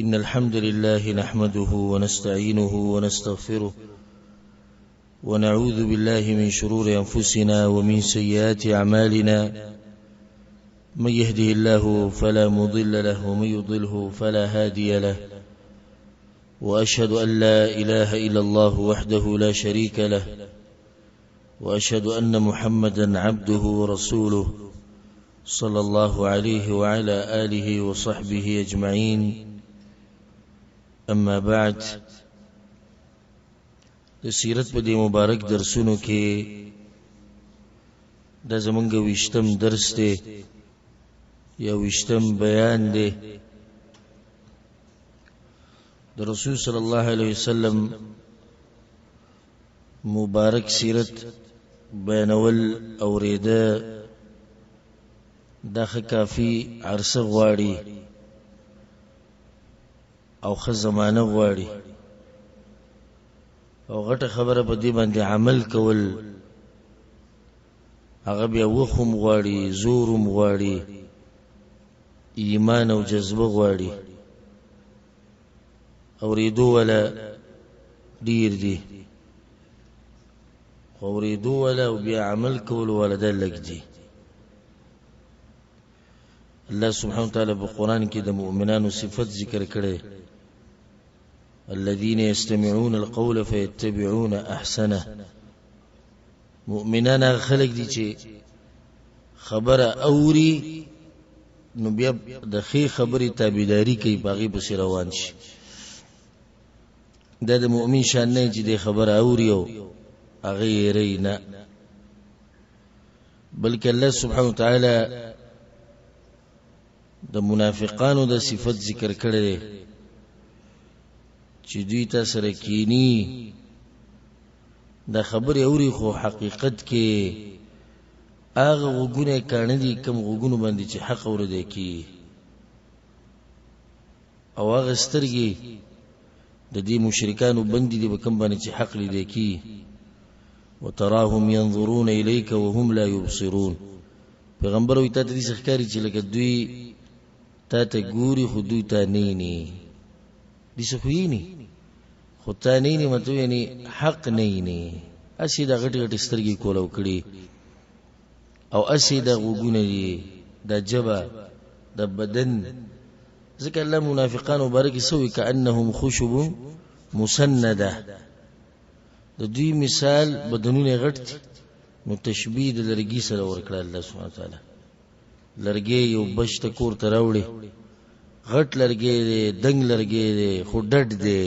إن الحمد لله نحمده ونستعينه ونستغفره ونعوذ بالله من شرور أنفسنا ومن سيئات أعمالنا، من يهده الله فلا مضل له ومن يضله فلا هادي له، وأشهد أن لا إله إلا الله وحده لا شريك له، وأشهد أن محمدا عبده ورسوله صلى الله عليه وعلى آله وصحبه أجمعين. أما بعد، د سیرت په دې مبارک درسونو کې دا زمونږ ویشتم درس دی یا ویشتم بیان دی. د رسول صلی الله علیه وسلم مبارک سیرت بیانول اوریده دا ښه کافي عرصه غواړي او ښه زمانه غواړي، او غټه خبره په دې باندې عمل کول هغه بیا وخت هم غواړي، زور هم غواړي، ایمان او جذبه غواړي. اورېدو ولا ډیر دي، خو اورېدو ولا او بیا عمل کولو ولا دا لږ دي. الله سبحانه وتعالی په قرآن کې د مؤمنانو صفت ذکر کړی، الذين يستمعون القول فيتبعون احسنه. مؤمنان هغه خلک دي چې خبره اوري نو بیا د ښې خبرې تابعداري کوي، په هغې پسې روان شي. دا د مؤمن شان نه چې د خبره اوري او هغه یې هېروي، نه، بلکې الله سبحانه وتعالی د منافقانو د صفت ذکر کړی دی چې دوی ته سره کینی د خبرې اوري، خو حقیقت کې هغه غوږونه کاڼه دي کوم غوږونو باندې چې حق اورېدی کی، او هغه سترګې د دې مشرکانو بندې دي په کوم باندې چې حق لیدی کی. وتراهم ينظرون إليك وهم لا يبصرون. پیغمبر وی تا ته داسې ښکاري چې لکه دوی تا ته ګوري خو دوی تا نه ویني، داسې خو ویني خو تا نه ویني، مطلب یعنی حق نه ویني. هسې دا غټې غټې سترګې کولو کړي او هسې دا غوږونه دي، دا ژبه، دا بدن. ځکه الله منافقانو باره کې څه وایي؟ کأنهم خشب مسنده. د دوی مثال بدنونه غټ دي، نو تشبیه د لرګي سره ورکړه الله سبحانه وتعالی. لرګی یو بچ ته کور ته راوړي، غټ لرګی دی، دنګ لرګی دی، خو ډډ دی،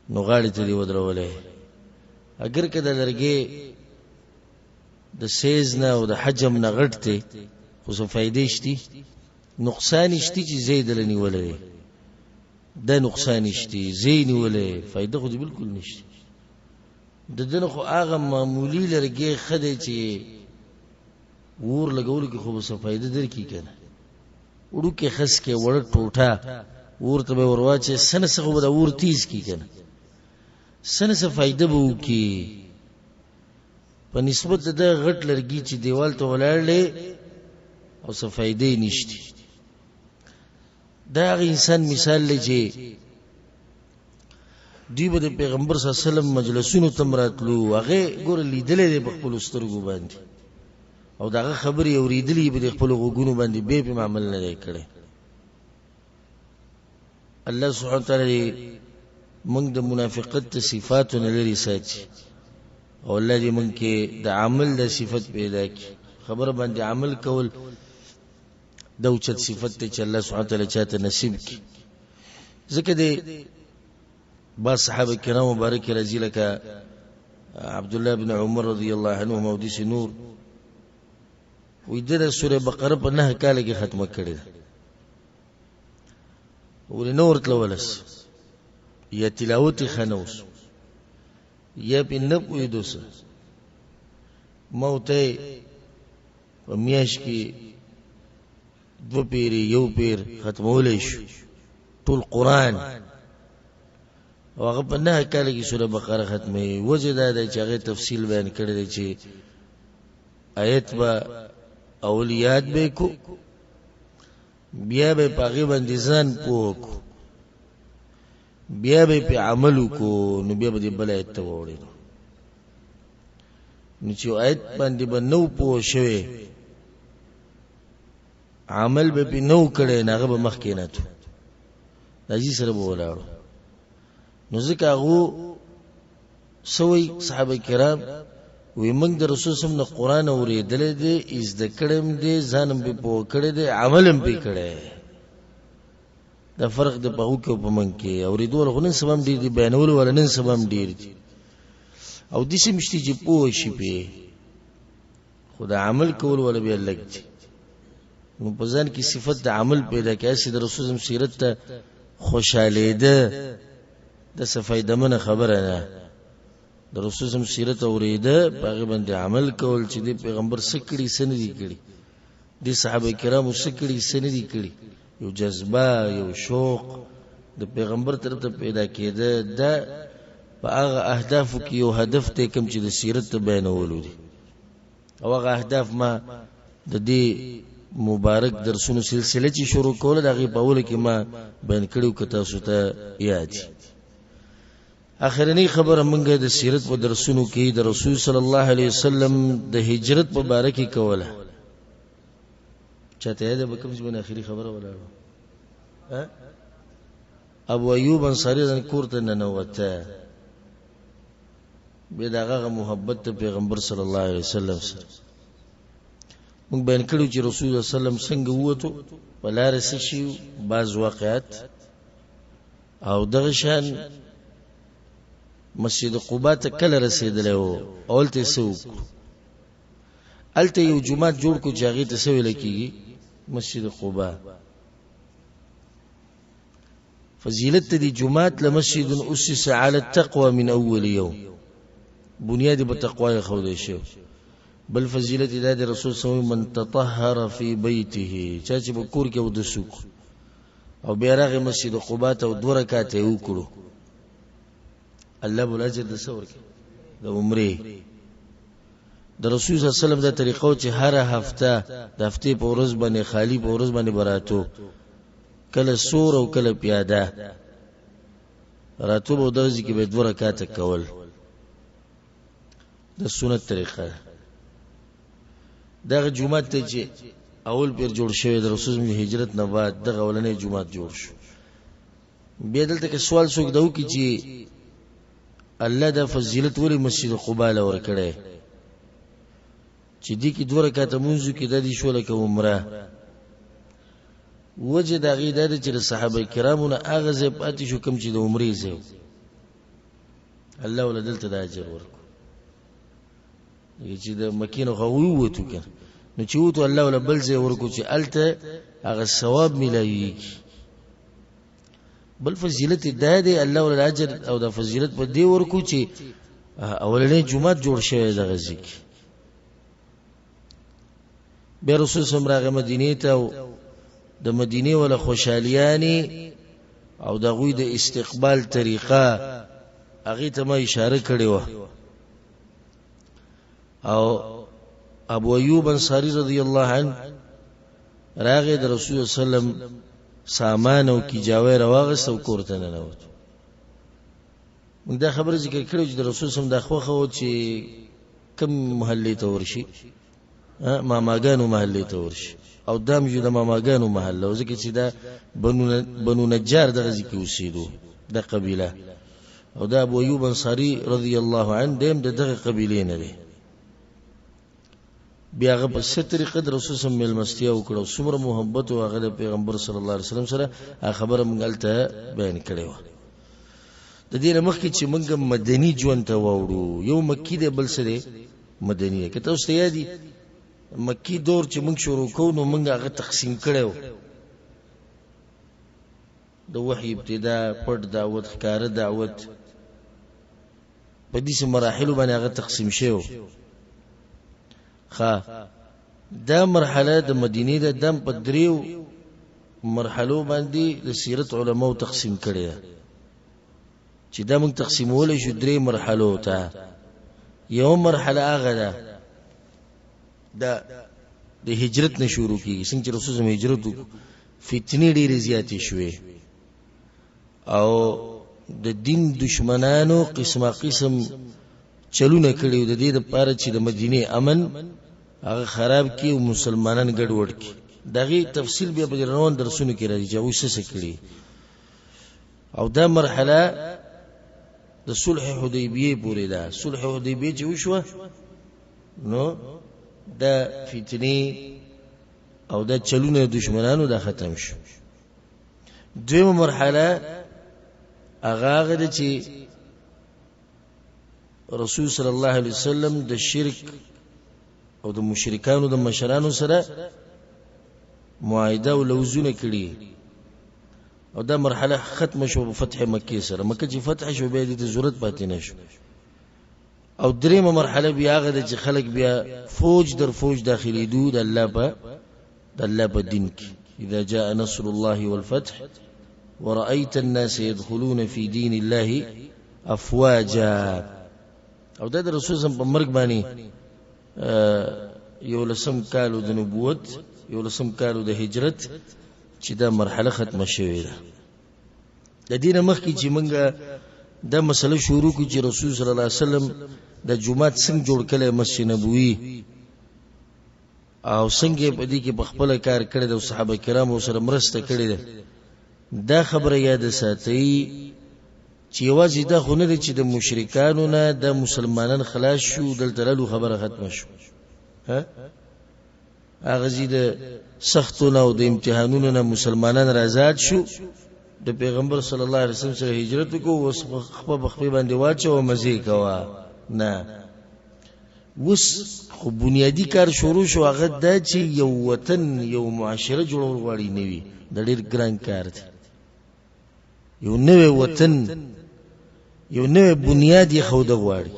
نو غاړې ته دی ودرولی. اګر که د لرګی د سیز نه او د حجم نه غټ دی، خو څه فایدې شتي، نقصان شتي چې ځای دله نیولی دی، دا نقصان شتي، ځای نیولی، فایده خو دې بالکل نشته. د ده نه خو هغه معمولي لرګی ښه دی چې ور لګولو کې خو به څه فایده درکړي که نه، وړوکی خسکی وړه ټوټه اور ته به ور واچوې، څه نه څه خو به دا اور تیز کړي که نه، څه نه څه فایده به وکړي. په نسبت د دغه غټ لرګي چې دیوال ته ولاړ دی او څه فایدې نشته. دا هغه انسان مثال دی چې دوی به د پیغمبر صلی الله علیه وسلم مجلسونو ته هم راتلو، هغه ګوره لیدلی دی په خپلو سترګو باندې او د هغه خبرې اورېدلي به د خپلو غوږونو باندې، بیا پرې عمل نه دی کړی. الله سبحانه وتعالی موږ د منافقت د صفاتو نه لرې ساتي او الله دې موږ کې د عمل د صفت پیدا کړي. خبره باندې عمل کول د اوچت صفت دی چې الله سبحانه وتعالی چاته نصیب کړي. ځکه دی بعض صحابه کرام مبارک راځي لکه عبد الله بن عمر رضی الله عنهما او داسې نور، وایي ده د سورې بقره په 9 کاله کې ختمه کړې ده، ولې نه ورتله ولس یا تلاوت یې ښه نه اوس یا پې نه پوهېدو څه. ما ورته په میاشت کې 2 پیرې 1 پیر ختمولی شو ټول قرآن، او هغه په 9 کاله کې سوره بقره ختموي. وجه دا ده چې هغې تفصیل بیان کړی دی چې آیت به اول یاد به کو، بیا به په هغې باندې ځان پوه کو، بیا به په عمل وکړو، نو بیا به دې بل آیت ته واوړېدو. نو چې آیت باندې به نو پوه شوی، عمل به پې نو کړی، نو هغه به مخکې نه تلو، د سره به ولاړو. نو ځکه هغو څه وایي صحابه کرام، وی موږ د رسول صلی نه قرآن اورېدلی دی، زده کړی هم دی، ځان هم پرې پوه کړی دی، عمل هم پرې کړی. دا فرق د په هغو کې او په موږ کې. اورېدو والا خو نن سبا هم ډېر دي، بیانولو والا نن سبا هم ډېر دي، او داسې هم شته چې پوه شي پرې، خو د عمل کولو والا بیا لږ دي. نو په ځان کې صفت د عمل پیدا کړي، هسې د رسول صلی سیرت ته خوشحالېده د څه فایدهمنه خبره نه. د رسول صلی سیرت اورېده، په هغې باندې عمل کول چې دې پیغمبر څه کړي څه نه دي کړي، دې صحابه کرامو څه کړي څه نه دي کړي، یو جذبه یو شوق د پیغمبر طرف ته پیدا کېده. دا په هغه اهدافو کې یو هدف دی کوم چې د سیرت ته بیانولو دي، او هغه اهداف ما د دې مبارک درسونو سلسله چې شروع کوله د هغې په اوله کې ما بیان کړي که تاسو ته یاد دي. اخرنۍ خبره مونږ د سیرت په درسونو کې د رسول صلی الله علیه وسلم د هجرت په باره کې کوله. چاته یاد به کوم ځای باندې اخري خبره ولاړه؟ ابو ایوب انصاري ځان کور ته ننوته، بیا د هغه محبت ته پیغمبر صلی الله علیه وسلم سره موږ بیان کړو چې رسول الله صلی الله علیه وسلم څنګه ووتو، په لاره څه شي، بعض واقعات، او دغه شان مسجد قباء ته کله رسېدلی و او هلته یې څه وکړو. هلته یو جومات جوړ کړو چې هغې ته څه ویل کېږي؟ مسجد قباء. فضیلت ته دی جومات لمسجد اسس علی التقوى من اول یوم، بنیاد په تقوا یې ښودی شو. بل فضیلت دا دی رسول صلی الله علیه وسلم من تطهر فی بیته، چا چې په کور کې اودس وکړو او بیا راغی مسجد قباء ته او دوه رکعته یې وکړو، الله به اجر د څه ورکړي؟ د عمرې. د رسول صلی الله علیه وسلم دا طریقه چې هره هفته د هفتې په ورځ باندې خالی په ورځ باندې براتو، کله سور او کله پیاده راتو به دغه ځای کې به دوه رکعته کول. د سنت طریقه ده. دغه جومات ته چې اول پیر جوړ شوی د رسول الله هجرت نه بعد دغه اولنې جومات جوړ شو. بیا دلته کې سوال څوک دا وکړي چې الله دا فضیلت ولې مسجد قباء له ورکړی چې دې کې دوه رکعته مونځ وکړي، دا دې شو لکه عمره. وجه د هغې دا ده چې د صحابه کرامو نه هغه ځای پاتې شو کوم چې د عمرې ځای و، الله وله دلته د اجر ورکړو چې د مکې نه خو ووتو که نو چې ووتو الله وله بل ځای ورکړو چې هلته هغه ثواب میلاویږي. بل فضیلت دا دی الله وله اجر او د فضیلت په دې ورکو چې اولنې جومات جوړ شوی دغه ځای کې. بیا رسول صلی الله علیه مدینې ته د مدینې ولا خوشحالیانی او د هغوی د استقبال طریقه هغې ته ما اشاره کړې وه. او ابو ایوب انصاری رضی الله عنه راغی د رسول الله صلی الله علیه وسلم سامان او کیجاوی راواغست او کور ته ننوت. موږ دا خبره ذکر کړې چې د رسول سم دا خوښه و چې کوم محلې ته ورشي، ماماګانو محلې ته ورشي، او دا هم د ماماګانو محله و، ځکه چې دا بنو نجار دغه ځای کې اوسېدو دا قبیله، او دا ابو ایوب انصاري رضی الله عنه دی هم د دغه قبیلې نه دی. بیا هغه په څه طریقه د رسول سم مېلمستیا وکړه او څومره محبت و هغه د پیغمبر صلی الله علیه وسلم سره، هغه خبره موږ هلته بیان کړې وه. د دې نه مخکې چې موږ مدني ژوند ته واوړو، یو مکي دی بل څه دی مدني دی. که تاسو ته یاد دي مکي دور چې موږ شروع کوو نو موږ هغه تقسیم کړی و، د وحي ابتدا، پټ دعوت، ښکاره دعوت، په دې مراحلو باندې هغه تقسیم شوی. ښه دا مرحله د مدینې ده، دم په دریو مرحلو باندې د سیرت علماو تقسیم کړی ده چې دا موږ تقسیمولی شو درې مرحلو ته. یو مرحله هغه ده دا د هجرت نه شروع کیږي، څنګه چې رسول الله هجرت وکړ، فتنې ډېرې زیاتې شوې او د دین دشمنانو قسمه قسم چلونه کړي د دې لپاره چې د مدینه امن هغه خراب کړي او مسلمانان ګډوډ کړي. دغه تفصیل بیا په روان درسونو کې راځي چې هغوی څه څه کړي. او دا مرحله د صلح حدیبیه پورې ده. صلح حدیبیه چې وشوه نو دا فتنې او دا چلونه دشمنانو دا ختم شو. دویمه مرحله هغه هغه ده چې رسول صلی الله علیه وسلم د شرک او د مشرکانو د مشرانو سره معاهده او لوزونه کړي او دا مرحله ختم شو په فتح مکه سره. مکه چې فتح شو بیا دې ضرورت پاتې نه شو. او دریمه مرحله بیا هغه ده چې خلک بیا فوج در فوج داخلي دو د الله په دین کې. اذا جاء نصر الله والفتح ورأيت الناس يدخلون في دين الله افواجا. او دا د رسول سم په مرګ باندې یو لسم کالو د نبوت، یو لسم کالو د هجرت چې دا مرحله ختمه شوې ده. د دې نه مخکې چې موږ دا مسله شروع کړو چې رسول صلی الله علیه وسلم د جومات څنګه جوړ کړی مسجد نبوي او څنګه په دې کې په خپل کار کړی د صحابه کرامو سره مرسته کړې ده، دا خبره یاد ساتئ چې یوازې دا خو نه دی چې د مشرکانو نه د مسلمانان خلاص شو، دلته رالو خبره ختمه شو. ها هغه ځای د سختو نه او د امتحانونو نه مسلمانان را آزاد شو، د پیغمبر صلی الله علیه وسلم سره هجرت وکړو، اوس خپه په خپې باندې واچوه مزې کوه. نه، اوس خو بنیادي کار شروع شو، هغه دا چې یو وطن یو معاشره جوړول غواړي نوي، دا ډېر ګران کار دی. یو نوی وطن یو نوی بنیاد یې ښوده غواړي.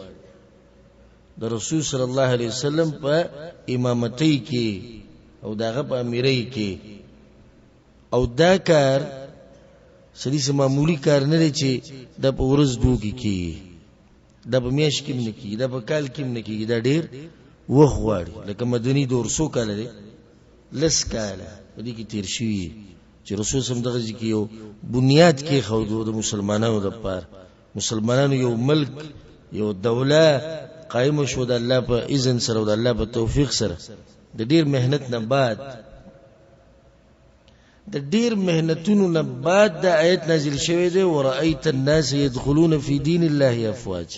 د رسول صلی الله علیه وسلم په امامتۍ کې او د هغه په امیرۍ کې، او دا کار سړي څه معمولي کار نه دی چې دا په ورځ دوه کې کېږي، دا په میاشت کې هم نه کېږي، دا په کال کې هم نه کېږي، دا ډېر وخت غواړي. لکه مدني دور څو کاله دی؟ لس کاله په دې کې تېر شوي چې رسول سم دغه ځای کې یو بنیاد کېښودو د مسلمانانو دپاره. مسلمانانو یو ملک یو دوله قائم شو د الله په اذن سره او د الله په توفیق سره. د ډیر مهنت نه بعد، د ډیر مهنتونو نه بعد دا آیت نازل شوی دی، ورأیت الناس يدخلون فی دین الله افواج.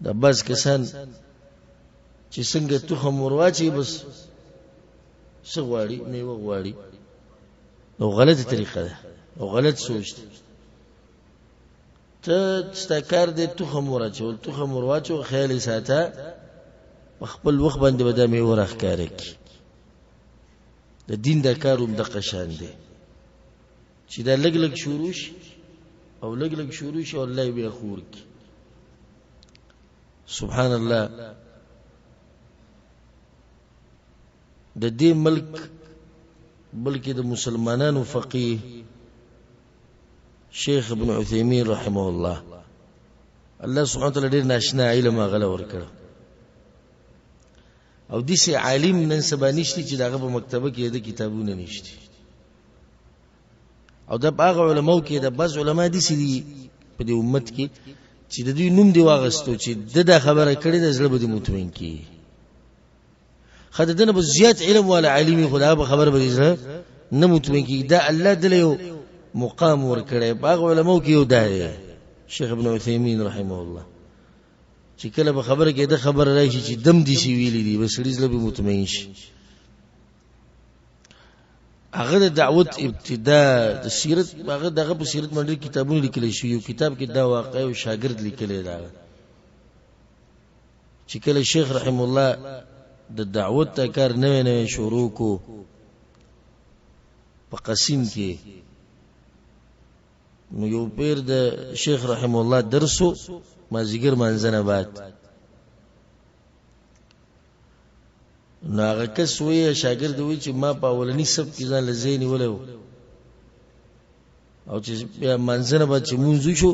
دا بعض کسان چې څنګه تخم ورواچي بس څه غواړي، میوه غواړي. نو غلطه طریقه ده او غلط سوچ دی. ته ستا کار دی تخم وراچول، تخم ورواچو، خیال یې ساته په خپل وخت باندې به دا میوه راښکاره کړي. د دین دا کار هم دقه شان دی چې دا لږ لږ شروع شي او لږ لږ شروع شي او الله یې بیا خور کړي. سبحان الله، د دې ملک بلکې د مسلمانانو فقیه شیخ ابن عثیمین رحمه الله، الله سبحانه وتعالی ډېر ناشنا علم هغه له ورکړ. او داسې عالم نن سبا نشته چې د هغه په مکتبه کې د کتابونه نشته. او دا په هغه علماو کې د بعض علما داسې دي په دې امت کې چې د دوی نوم دی واغستو چې د دا خبره کړې ده، زړه به دې مطمئن کړي. ښه د ده نه به زیات علم والا عالم وي، خو د هغه په خبره به دې زړه نه مطمئن کېږي. دا الله دله یو مقام ورکړی. په هغه علماو کې یو دا دی شیخ ابن عثیمین رحمه الله، چې کله به خبره کې د خبره راشي چې دم دي شي ویلي دي، بس سړي زړه به مطمئن شي. هغه د دعوت ابتدا د سیرت، هغه دغه په سیرت باندې کتابونه لیکل شوي. یو کتاب کې دا واقع او شاګرد لیکلی دا چې کله شیخ رحم الله د دعوت ته کار نوی نوی شروع کو په قسیم کې، نو یو پیر د شیخ رحم الله درسو مازیګر مانځنه بعد، نو هغه کس وی شاګرد وی چې ما په اولنی صف کې ځان له ځای نیولی و، او چې بیا مانځنه بعد چې مونځ وشو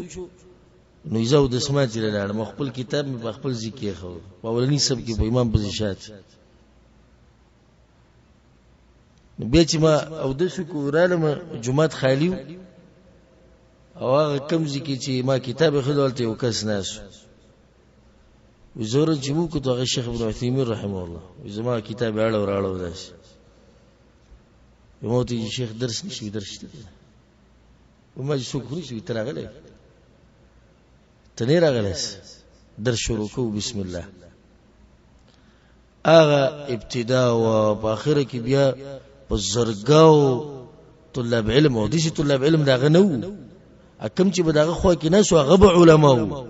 نو زه اودس ماتي له لاړم، خپل کتاب مې په خپل ځای کېښود په اولني صف کې په امام پسې شاته. نو بیا چې ما اودس وکړو رالم، جومات خالي و، او هغه کوم ځای کې چې ما کتاب ایښی هلته یو کس ناست و. زه ورځ چې وکتو هغه شیخ ابن عثیمین رحمه الله، زما کتاب یې اړو راړو داسې. ما ورته چې شیخ درس نشي، درس شته دی. وما چې څوک نشي، ته راغلی، ته نه راغلی، درس شروع کوو، بسم الله. هغه ابتدا او په اخره کې بیا په زرګاو طلاب علم او داسې طلاب علم د هغه نه وو، کوم چې به د هغه خوا کې ناست وو هغه به علما وو،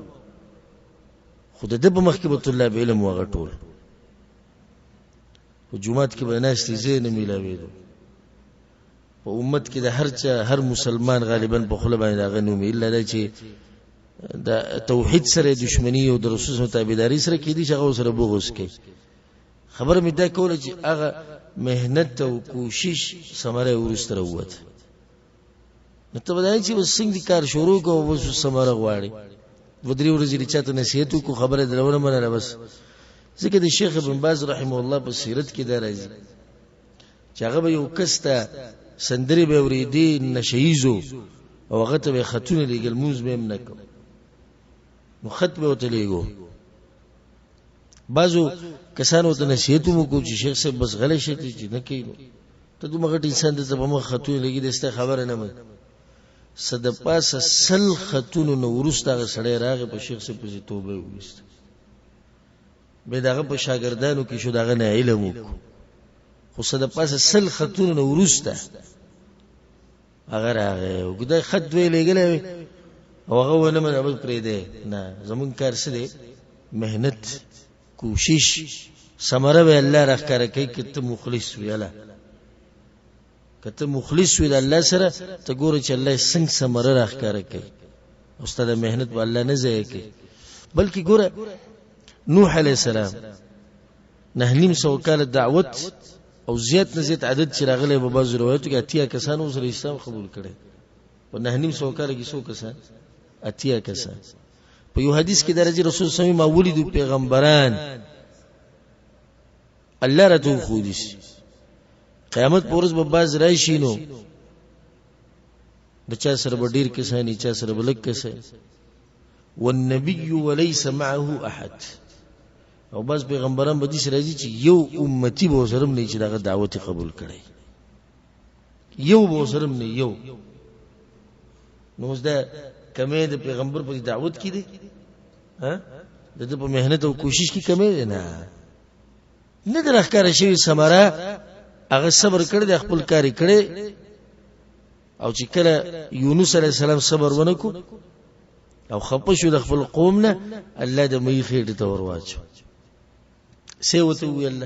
خو د ده په مخ کې به طلاب علم وو. هغه ټول په جومات کې به ناست دي، ځای نه میلاوېدو. په امت کې د هر چا هر مسلمان غالبا په خوله باندې د هغه نوم، الا دا چې د توحید سره دشمنی او د رسول سره تابعداري سره کېدی چې هغه سره بغض کوي. خبره مې دا کوله چې هغه مهنت او کوشش ثمره وروسته راووته. نو ته به دا چې بس څنګه دې کار شروع کړو او بس ثمره غواړي، دوه درې ورځې دې چاته نصیحت وکړو، خبره دې ونه منله بس. ځکه د شیخ ابن باز رحمه الله په سیرت کې دا راځي چې هغه به یو کس ته سندرې به اورېدې نشهییزو، او هغه ته به یې خطونه لېږل، لمونځ به یې هم نه کو، نو خط به ورته لېږو. بعضو کسانو ته نصیحت هم وکړو چې شیخ صاحب بس غلی شې، ته چې نه کوي نو ته دومره غټ انسان درته په مخ خطونه لګي، د ستا خبره نه مني. څه د پاسه 100 خطونو نه وروسته هغه سړی راغی په شیخ صاحب پسې توبه یې وویسته، بیا د هغه په شاګردانو کې شو، د هغه نه علم وکړو. خو څه د پاسه 100 خطونو نه وروسته هغه راغی او که خط دوی لېږلی وي او هغه ونه منه بس پرېږدی. نه، زمونږ کار څه دی؟ محنت، کوشش، ثمره به الله راښکاره کوي که ته مخلص وي. الله که ته مخلص وي د الله سره، ته ګوره چې الله یې څنګه ثمره راښکاره کوي او ستا د محنت به الله نه ضایع کوي. بلکې ګوره نوح علیه السلام 950 کاله دعوت او زیات نه زیات عدد چې راغلی په بعضو روایتو کې 80 کسانو سره اسلام قبول کړی. په 950 کاله کې څو کسان؟ 80 کسان. په یو حدیث کې درځي رسول صلی الله علیه وسلم ما ولیدو پیغمبران الله راته وښودي، قیامت پر ورځ به باز راشي، نو د چا سره به ډېر کسان، چا سره به لږ کسان، والنبي وليس معه احد. او بعض پیغمبران به داسې راځي چې یو امتي به ورسره هم نه چې د هغه دعوت یې قبول کړی، یو به ورسره هم نه یو. نو اوس دا کمی د پیغمبر په دعوت کې دی، د ده په محنت او کوشش کې کمی دی؟ نه، نه ده راښکاره شوې ثمره. هغه صبر کړی دی، خپل کار یې کړی. او چې کله یونس علیه السلام صبر ونه کړو او خپه شو د خپل قوم نه، الله د مې خېټې ته ورواچو. څه ورته وویل؟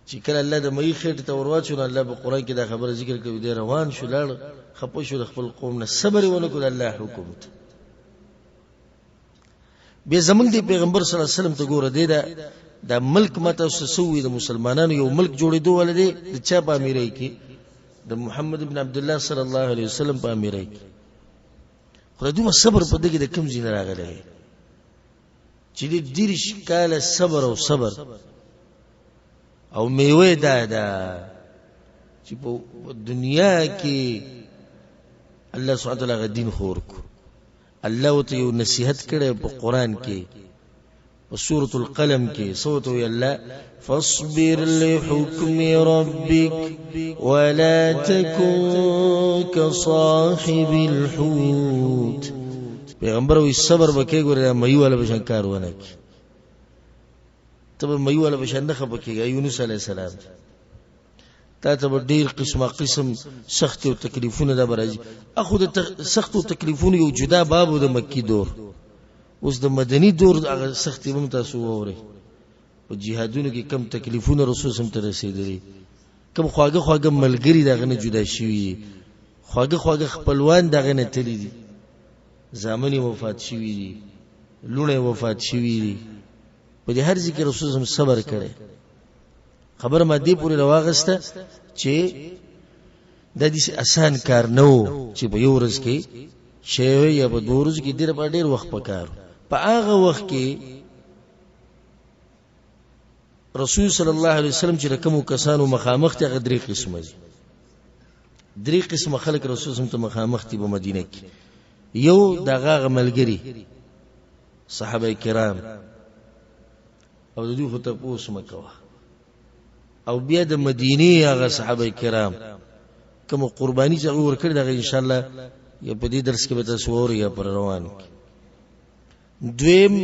چې کله الله د مې خېټې ته ورواچو، نو الله په قرآن کې دا خبره ذکر کوي، دی روان شو، لاړ، خپه شو د خپل قوم نه، صبر یې ونه کړو د الله حکم ته. بیا زمونږ دی پیغمبر صلی الله علیه وسلم ته ګوره، دی دا د ملک ماته سوي د مسلمانانو یو ملک جوړېدو ولې دی د چا په امیرۍ کې؟ د محمد ابن عبد الله صلی الله علیه وسلم په امیرۍ کې. خو دومره صبر په دې کې د کوم ځای نه راغلی چې د 30 کاله صبر او صبر او میوه دا ده چې په دنیا کې الله سبحانه وتعالی غ دین خور کو. الله ورته یو نصیحت کړی په قرآن کې، په سورة القلم کې صوت وی الله فاصبر لحكم ربك ولا تكن كصاحب الحوت. پیغمبر وی صبر وکې، ګوره مې والا بشان کار ونه کی، ته به مې والا بشان نه خپه کېږي. یونس علی السلام تا ته به ډېر قسمه قسم سختي او تکلیفونه دا به راځي. اخو د سختو تکلیفونو یو جدا باب و د مکي دور، اوس د مدني دور هغه سختي به هم تاسو واورئ. په جهادونو کې کم تکلیفونه رسول سم ته رسېدلي، کم خواږه خواږه ملګري د هغه نه جدا شوي دي، خواږه خواږه خپلوان د هغه نه تللي دي، زامن یې وفات شوي دي، لوڼه یې وفات شوي دي. په دې هر ځای کې رسول سم صبر کړی. خبره ما دې پورې راواغسته چې دا داسې اسان کار نه و چې په یو ورځ کې شی یا په دوه ورځو کې، دې لپاره ډېر وخت پکار. په هغه وخت کې رسول صلی الله علیه وسلم چې کوم کسانو مخامخ ته غدري قسمه دي، درې قسمه خلک رسول صلی ته مخامخ دي په مدینه کې. یو دغه ملګری صحابه کرام، او د دوی خو تپوس مه کوه، او بیا د مدینې هغه صحابه کرام کوم قرباني چې هغوی ورکړې ده، هغه انشاءالله یا په دې درس کې به تاسو واورئ یا پر روان کې. دویم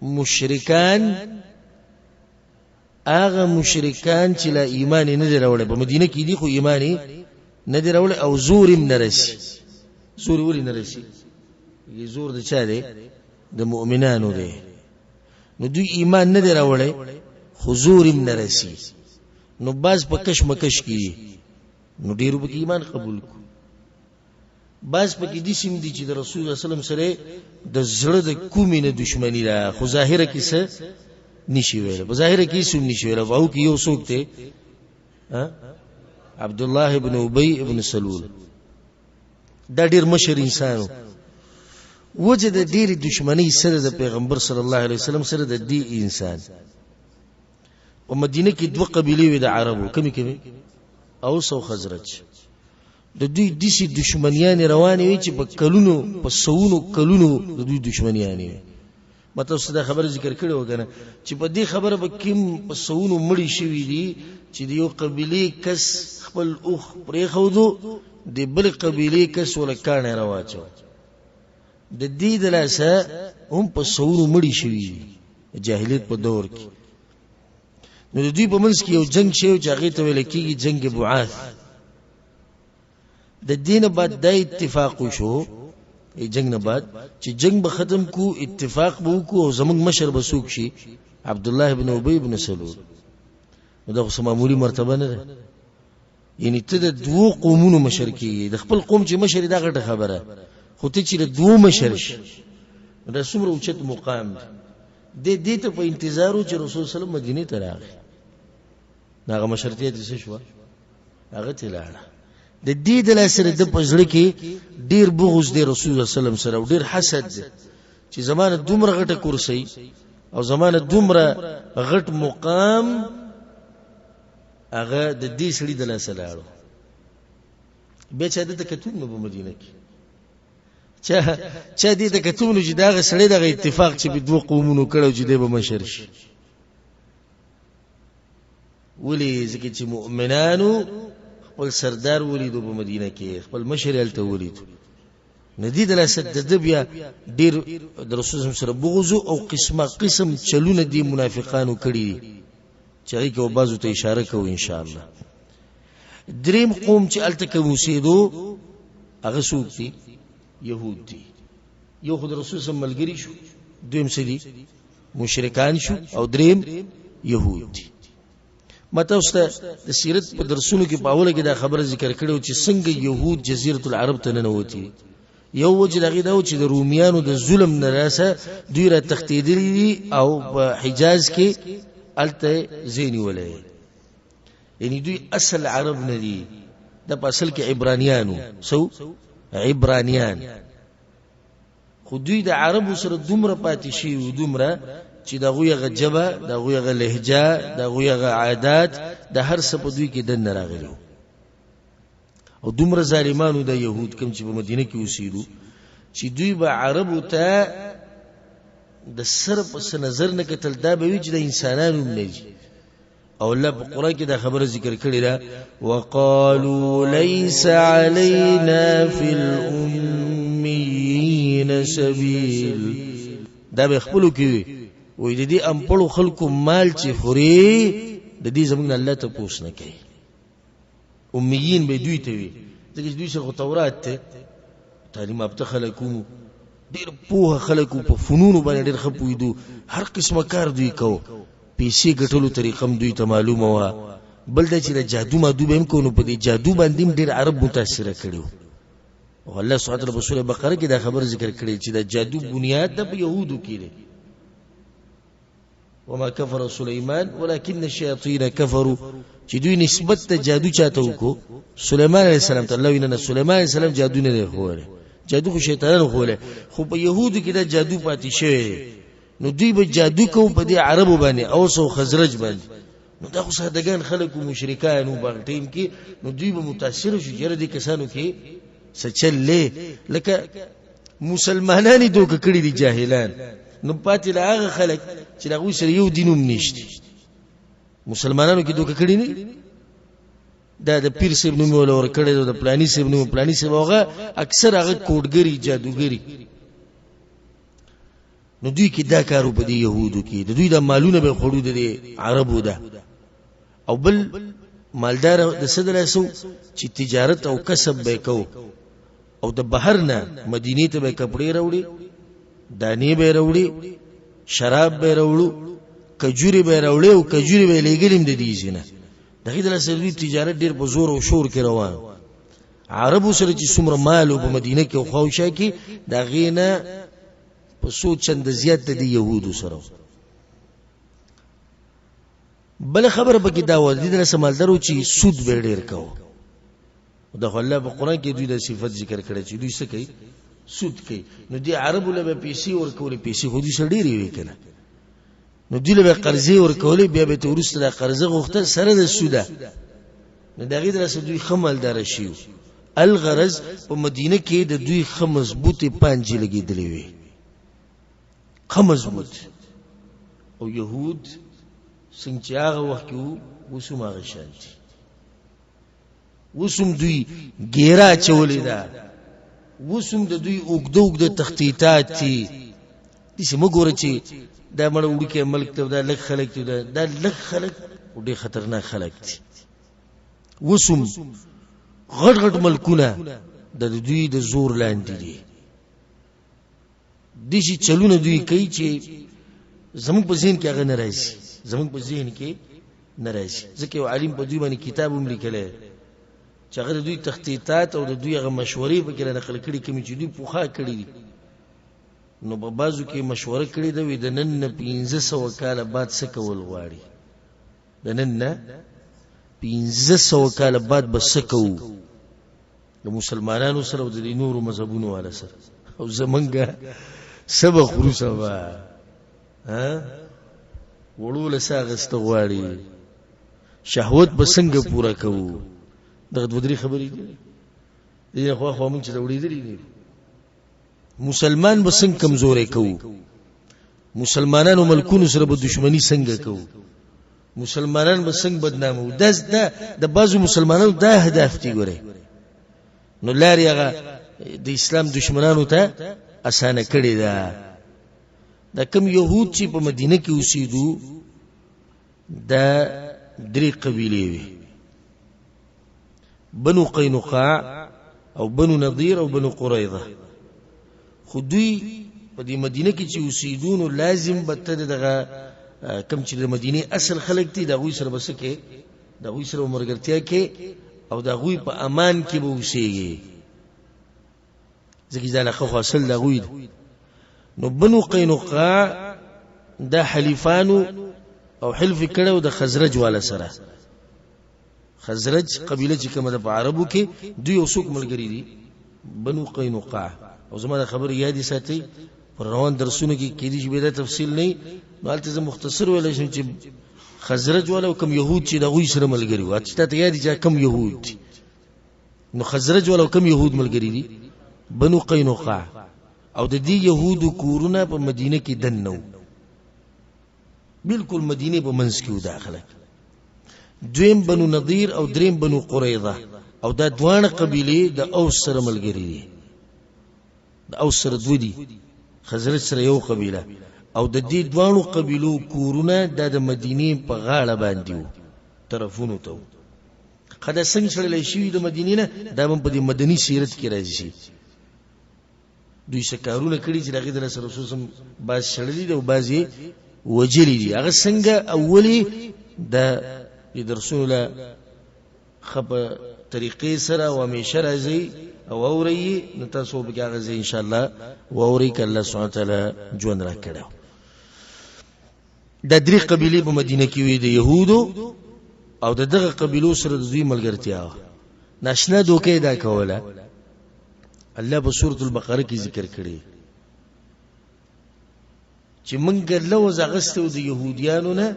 مشرکان، هغه مشرکان چې لا ایمان نه دی راوړی، په مدینه کې دي خو ایمان نه دی راوړی او زور یې نه رسي. زور ولې نه رسي؟ زور د چا دی؟ د مؤمنانو دی. نو دوی ایمان نه دی راوړی خو زور یې نه رسي، نو بعض په کشمکش کې دي، نو ډېرو پکې ایمان قبول کو. بعض پکې داسې هم دي چې د رسول الله صلی الله علیه وسلم سره د زړه د کومې نه دښمني ده، خو ظاهره کې څه نشي ویلی، په ظاهره کې هېڅ هم نشي ویلی. په هغو کې یو څوک دی، عبد الله ابن ابی ابن سلول، دا ډېر مشر انسان و. وجه د ډېرې دښمنۍ سره د پیغمبر صلی الله علیه وسلم سره د دې انسان. په مدینه کې دوه قبیلې وې د عربو، کومې کومې؟ اوس او خزرج. د دوی داسې دښمنیانې روانې وې چې په کلونو، په سوونو کلونو د دوی دښمنیانې وې. ما تاسو دا خبره ذکر کړې وه که نه چې په دې خبره به کوم په سوونو مړي شوي دي چې د یو قبیلې کس خپل اوښ پرېښودو، د بلې قبیلې کس ورله کاڼی راواچو. د دې د لاسه هم په سوونو مړي شوي دي جاهلیت په دور کې. نو د دوی په منځ کې یو جنګ شوی چې هغې ته ویل کېږي جنګ بعاث. د دې نه بعد دا اتفاق وشو، ای جنگ نه بعد چې جنگ به ختم کو، اتفاق به وکړو او زموږ مشر به څوک شي؟ عبد الله ابن ابي ابن سلول. نو دا خو څه معمولي مرتبه نه ده، یعنی ته د دوو قومونو مشر کېږي، د خپل قوم چې مشر دا غټه خبره، خو ته چې د دوو مشر شي دا څومره اوچت مقام دی. دې ته په انتظار و چې رسول صلی الله علیه وسلم مدینې ته راغی، هغه مشرتیا دې څه شوه؟ هغه ته لاړه. د دې د لاسه د په زړه کې ډیر بغض دی رسول الله صلی الله علیه وسلم سره، او ډیر حسد دی چې زمانه دومره غټه کرسي او زمانه دومره غټ مقام هغه د دې سړي د لاسه لاړو. بیا چا ده ته کتل نو په مدینه کې چا دې ته کتل نو چې دا هغه سړی دغه اتفاق چې په دوو قومونو کړو چې دی به مشر شي. ولې؟ ځکه چې مؤمنانو خپل سردار ولیدو په مدینه کې، خپل مشر یې هلته ولیدو. نو دې د لاسه د ده بیا ډېر د رسول سره بغض او قسمه قسم چلونه دې منافقانو کړي دي چې هغې کې به بعضو ته اشاره کوو انشاءالله. دریم قوم چې هلته کوم اوسېدو هغه څوک دي؟ یهود دي. یو خو د رسول سره ملګري شو، دویم څه دي؟ مشرکان شو، او دریم یهود دي. ما تاسو ته د سیرت په درسونو کې په اوله کې دا خبره ذکر کړې چې څنګه یهود جزیرة العرب ته ننوتي. یو وجه د هغې دا و چې د رومیانو د ظلم نه راسه دوی را تښتېدلي دي او په حجاز کې هلته ځای نیولی، یعنی دوی اصل عرب نه دي، دا په اصل کې عبرانیان وو. څه عبرانیان؟ خو دوی د عربو سره دومره پاتې شوي وو، دومره چې د هغوی هغه ژبه، د هغوی هغه لهجه، د هغوی هغه عادات، د هر څه په دوی کې دننه راغلي وو. او دومره ظالمانو د یهود کوم چې په مدینه کې اوسېدو چې دوی به عربو ته د سر په څه نظر نه کتل، دا به وي چې د انسانانو هم نه دي. او الله په قرآن کې دا خبره ذکر کړې ده، وقالو ليس علينا في الأميين سبيل. دا به خپلو کې وي، وایي د دې امپړو خلکو مال چې خوري د دې زموږ نه الله تپوس نه کوي. امیین به دوی ته وي، ځکه چې دوی سره خو تورات دی، تعلیم یافته خلک وو، ډېر پوه خلک وو، په فنونو باندې ډېر ښه پوهېدو، هر قسمه کار دوی کوو، پیسې ګټلو طریقه هم دوی ته معلومه وه. بل دا چې د جادو مادو به هم کوو، نو په دې جادو باندې هم ډېر عرب متاثره کړي وو. او الله سبحانه وتعالی په سوره بقره کې دا خبره ذکر کړې چې د جادو بنیاد د په یهودو کې دی. وما كفر سليمان ولكن الشياطين كفروا، چې دوی نسبت ته جادو چاته وکړو؟ سليمان عليه السلام ته. الله وینا نه، سليمان عليه السلام جادو نه دی ښوولی، جادو خو شیطانانو ښوولی، خو په یهودو کې دا جادو پاتې شوی دی. نو دوی به جادو کو په دې عربو باندې اوس او خزرج باندې. نو دا خو سادهګان خلک مشرکان وو په ټیم کې، نو دوی به متاثر شو چې دې کسانو کې څه چل دی، لکه مسلمانان یې دوکه کړي دي جاهلان. نو پاتې له هغه خلک چې د هغوی سره یو دین هم نشته، مسلمانانو کې دوکه کړي نه، دا د پیر صاحب نوم یې وله ورکړی دی، د پلاني صاحب نوم، پلاني صاحب، هغه اکثر هغه کوډګري جادوګري. نو دوی کې دا کارو په دې یهودو کې د دوی د مالونه به خوړو د عربو ده. او بل مالدار د څه د لاسو چې تجارت او کسب به کو، او د بهر نه مدینې ته به کپړې راوړي، دانې به راوړي، شراب به راوړو، کجوري به راوړي، او کجوري به لېږلې هم د دې ځای نه. د هغې د لاسه دوی تجارت ډېر په زور او شور کې روان. عربو سره چې څومره مال و په مدینه کې او خواوشا کې، د هغې نه په څو چنده زیات د دې یهودو سره. بله خبره پکې دا وه، د دې د لاسه مالدار و چې سود به یې ډېر کوه. دا خو الله په قرآن کې دوی دا صفت ذکر کړی چې دوی څه کوي؟ سود کوي. نو دې عربو له به پیسې ورکولې، پیسې خو دوی سره ډېرې وې که نه، نو دوی له به قرضې ورکولې، بیا به یې وروسته دا قرضه غوښته سره د سوده. نو د هغې د لاسه دوی ښه مالداره شوي وو. الغرض په مدینه کې د دوی ښه مضبوطې پانجې لګېدلې وې، ښه مضبوط. او یهود څنګه چې هغه وخت کې وو، اوس هم هغه شان دي. اوس هم دوی ګیره اچولې ده، اوس هم د دوی اوږده اوږده تخطیطات دي. داسې مه ګوره چې دا مړه وړوکی ملک دی، دا لږ خلک دي، دا لږ خلک خو ډېر خطرناک خلک دي. اوس هم غټ غټ ملکونه د دوی د زور لاندې دي. داسې چلونه دوی کوي چې زموږ په ذهن کې هغه نه راځي، زموږ په ذهن کې نه راځي. ځکه یو عالم په دوی باندې کتاب هم لیکلی چې هغه د دوی تخطیطات او د دوی هغه مشورې پکې را نقل کړي کومې چې دوی پخوا کړي دي. نو په بعضو کې مشوره کړې ده، وي د نن نه 500 کاله بعد څه کول غواړي، د نن نه 500 کاله بعد به څه کوو د مسلمانانو سره او د دې نورو مذهبونو والا سره، او زمونږ څه به خورو سبا وړو له څه اخیسته غواړي، شهوت به څنګه پوره کوو. دغه دوه درې خبرې دي. دې نه خو خو موږ چې وړېدلي دي. مسلمان به څنګه کمزوری کوو، مسلمانانو ملکونو سره به دښمني څنګه کوو، مسلمانان به څنګه بدنامو. دا د بعضو مسلمانانو دا اهداف دي ګورئ. نو لارې هغه د اسلام دشمنانو ته اسانه کړې ده. دا کوم یهود چې په مدینه کې اوسېدو، دا درې قبیلې وې، بنو قینقاع او بنو نضیر او بنو قریظه. خو دوی په دې مدینه کې چې اوسېدو، نو لازم به ته دغه کوم چې د مدینې اصل خلک دي، د هغوی سره به څه کې، د هغوی سره به ملګرتیا کې او د هغوی په امان کې به اوسېږي، ځکه چې دا علاقه خو اصل د هغوی ده. نو بنو قینقاع دا حلیفانو او حلف یې کړی و د خزرج والا سره. خزرج قبیله چې کومه ده په عربو کې، دوی یو څوک ملګري دي، بنو قینقاع. او زما دا خبرې یادې ساتئ، پر روان درسونو کې کېدای شي بیا دا تفصیل نه وي، نو هلته زه مختصر ویلی شم چې خزرج والا او کوم یهود چې د هغوی سره ملګري وو، چې تا ته یاد دي چې کوم یهود دي. نو خزرج والا او کوم یهود ملګري دي، بنو قینقاع. او د دې یهودو کورونه په مدینه کې دننه وو، بالکل مدینه په منځ کې وو دا خلک. دویم بنو نضیر او دریم بنو قریظه، او دا دواړه قبیلې د اوس سره ملګري دي. د اوس سره دوه دي، خزرج سره یو قبیله. او د دې دواړو قبیلو کورونه دا د مدینې په غاړه باندې وو، طرفونو ته وو. ښه دا څنګه شړلی شوي د مدینې نه، دا به هم په دې مدني سیرت کې راځي. دوی څه کارونه کړي چې د هغې د لاسه رسول صم بعض شړلي دي او بعض یې وژلي دي. هغه څنګه اولي د دې درسونو له ښه په طریقې سره او همیشه راځئ او اورئ یې، نو تاسو به پکې هغه ځای انشاءالله واورئ که الله سبحانه وتعالی ژوند راکړی. دا درې قبیلې په مدینه کې وې د یهودو، او د دغه قبیلو سره د دوی ملګرتیا وه. ناشنا دوکه یې دا کوله. الله په سورة البقره کې ذکر کړی. چې مونږ لوز اغسته د يهوديانو نه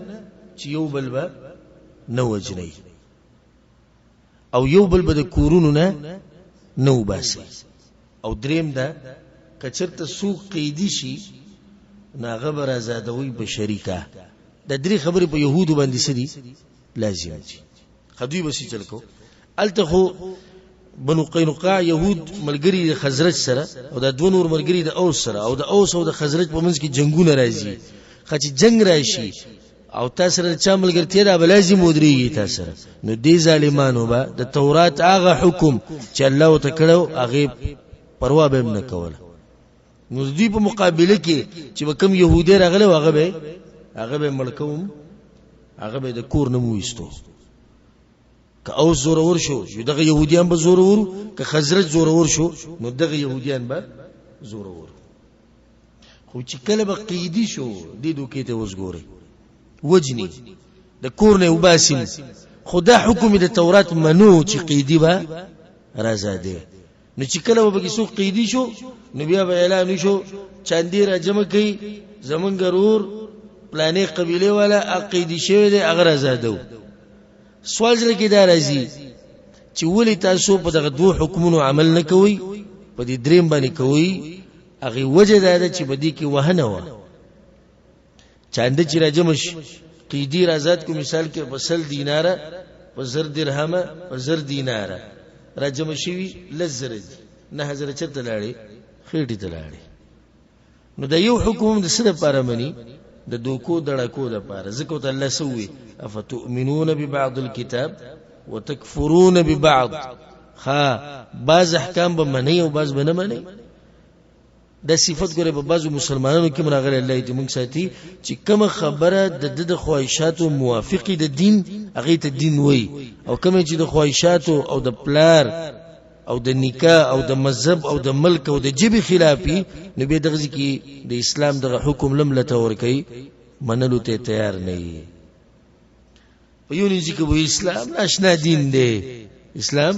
چې یو بل به نه وجنئ او یو بل به د کورونو نه نه وباسي. او دریم دا که چېرته څوک قیدي شي نو هغه به رازادوي په شریکه. دا درې خبرې په یهودو باندې څه دي؟ لازم دي. ښه دوی به څه چل کو؟ هلته خو بنو قینقاع یهود ملګري د خزرج سره او دا دوه نور ملګري د اوس سره، او د اوس او د خزرج په منځ کې جنگونه راځي. ښه چې جنگ راشي او تا سره د چا ملګرتیا ده به لازم ودرېږي تا سره. نو دې ظالمانو به د تورات هغه حکم چې الله ورته کړی هغې پروا به هم نه کوله. نو د دوی په مقابله کې چې به کوم یهودی راغلی و هغه به مړ کوم، هغه به د کور نه وویستو. که اوس زورور شو نو دغه یهودیان به زورور، که خزرج زورور شو نو دغه یهودیان به زورور. خو چې کله به قیدي شو دې دوکې ته اوس ګورئ، وجني د کور نه وباسم. خو دا حکم د تورات منو چې قیدي به رازادې. نو چې کله به پکې څوک قیدي شو نو بیا به اعلان وشو چاندې را جمع کړئ، زمونږ ورور پلانې قبیلې والا قیدي شوی دی هغه رازادو. سوال زړه کې دا راځي چې ولې تاسو په دغه دوو حکمونو عمل نه کوئ، په دې دریم باندې کوئ؟ هغې وجه دا ده چې په دې کې وهنه وه. چانده چې راجمع شي قیدي رازاد کو، مثال کې په 100 دیناره، په 1000 درهمه، په 1000 دیناره راجمع شوي 10,000 دي، 9,000 چېرته لاړې؟ خېټې ته لاړې. نو د یو حکم د څه دپاره مني؟ د دوکو دړکو دپاره. ځکه ورته الله څه ووایي؟ افتؤمنون ببعض الکتاب وتکفرون ببعض. ښه بعض احکام به منئ او بعض به نه منئ. دا صفت ګوره په بعضو مسلمانانو کې هم راغلی، الله دې موږ ساتي، چې کومه خبره د ده د خواهشاتو موافقي د دین هغې ته دین وایي، او کومه چې د خواهشاتو او د پلار او د نکاح او د مذهب او د ملک او د ژبې خلاف وي نو بیا دغه ځای کې د اسلام دغه حکم لم لته ورکوي، منلو ته تیار نه وي. په یو نوم کې وایي اسلام ناشنا دین دی، اسلام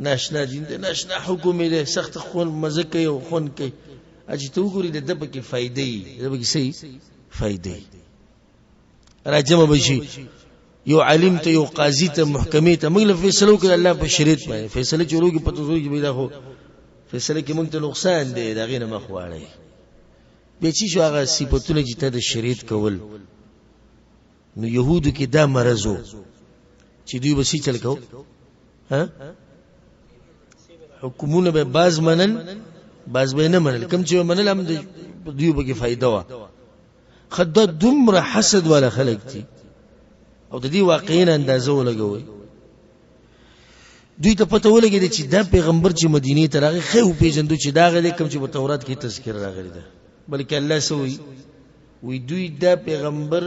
ناشنا دین دی، ناشنا حکم دی، سخت خون مزه کوي او خون کوي. چې ته وګورې د ده پکې فایدې وي، د ده پکې څه وي؟ فایدې وي. راجمع به شي یو عالم ته، یو قاضي ته، محکمې ته. موږ له فیصله وکړه الله په شریعت باندې فیصله چې وروږي پته وروږي به دا خو فیصله کې موږ ته نقصان دی، د هغې نه مخ واړوي. بیا چې شو هغه صفتونه چې ته د شریعت کول، نو یهودو کې دا مرض و چې دوی به څه چل کو؟ ها حکمونه به بعض منل بعض به نه منل. کوم چې منل هم دوی به کې فایده وه. خو دا دومره حسد والا خلک دي او د دې واقعې نه اندازه ولګوئ. دوی ته پته ولګېده چې دا پیغمبر چې مدینې ته راغی ښه یې وپېژندو چې دا هغه دی کوم چې په تورات کې تذکره راغلې ده. بلکې الله څه وایي؟ وایي دوی دا پیغمبر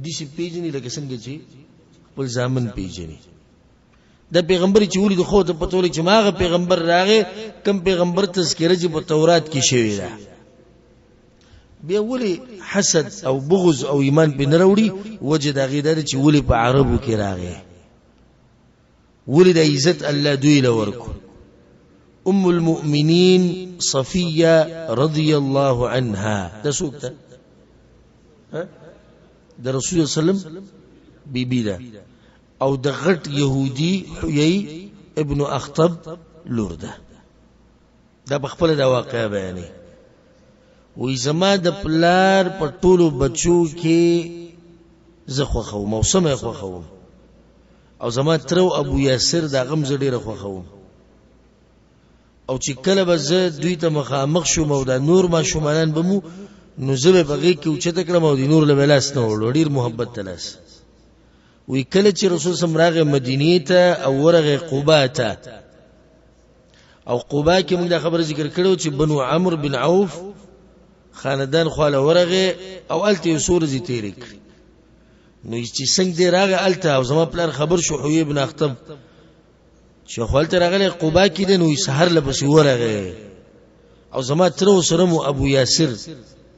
داسې پېژني لکه څنګه چې خپل زامن پېژني. دا پیغمبر چې ولید خو ته پته ولګي چې ما هغه پیغمبر راغی کوم پیغمبر تذکره چې په تورات کې شوې ده. بیا ولې حسد او بغض او ایمان پې نه راوړي؟ وجه د هغې دا ده چې ولې په عربو کې راغی، ولې د عزت الله دوی له ورکړو. ام المؤمنین صفیه رضی الله عنها دا څوک ده؟ د رسول الله صلی الله علیه وسلم بیبي ده، او د غټ یهودي حیی ابن اخطب لور ده. دا په خپله دا واقعه بیانوي. وایي زما د پلار په ټولو بچو کې زه خوښوم او سمه یې خوښوم، او زما تره او ابو یاسر د هغه هم زه ډېره خوښوم، او چې کله به زه دوی ته مخامخ شوم او دا نور ماشومانان به مو، نو زه به په غېږ کې اوچته کړم او د نور له به لاس نه وړلو، ډېر محبت ته لاس. وایي کله چې رسول صم راغی مدینې ته او ورغی قبا ته، او قبا کې موږ دا خبره ذکر کړو چې بنو عمرو بن عوف خاندان خواله ورغی او هلته یې څو ورځې تېرې کړې. نو چې څنګه دی راغی هلته او زما پلار خبر شو حوی بن اخطب چې خو هلته راغلی قبا کې دی، نو سهار له پسې ورغی او زما تره سره مو ابو یاسر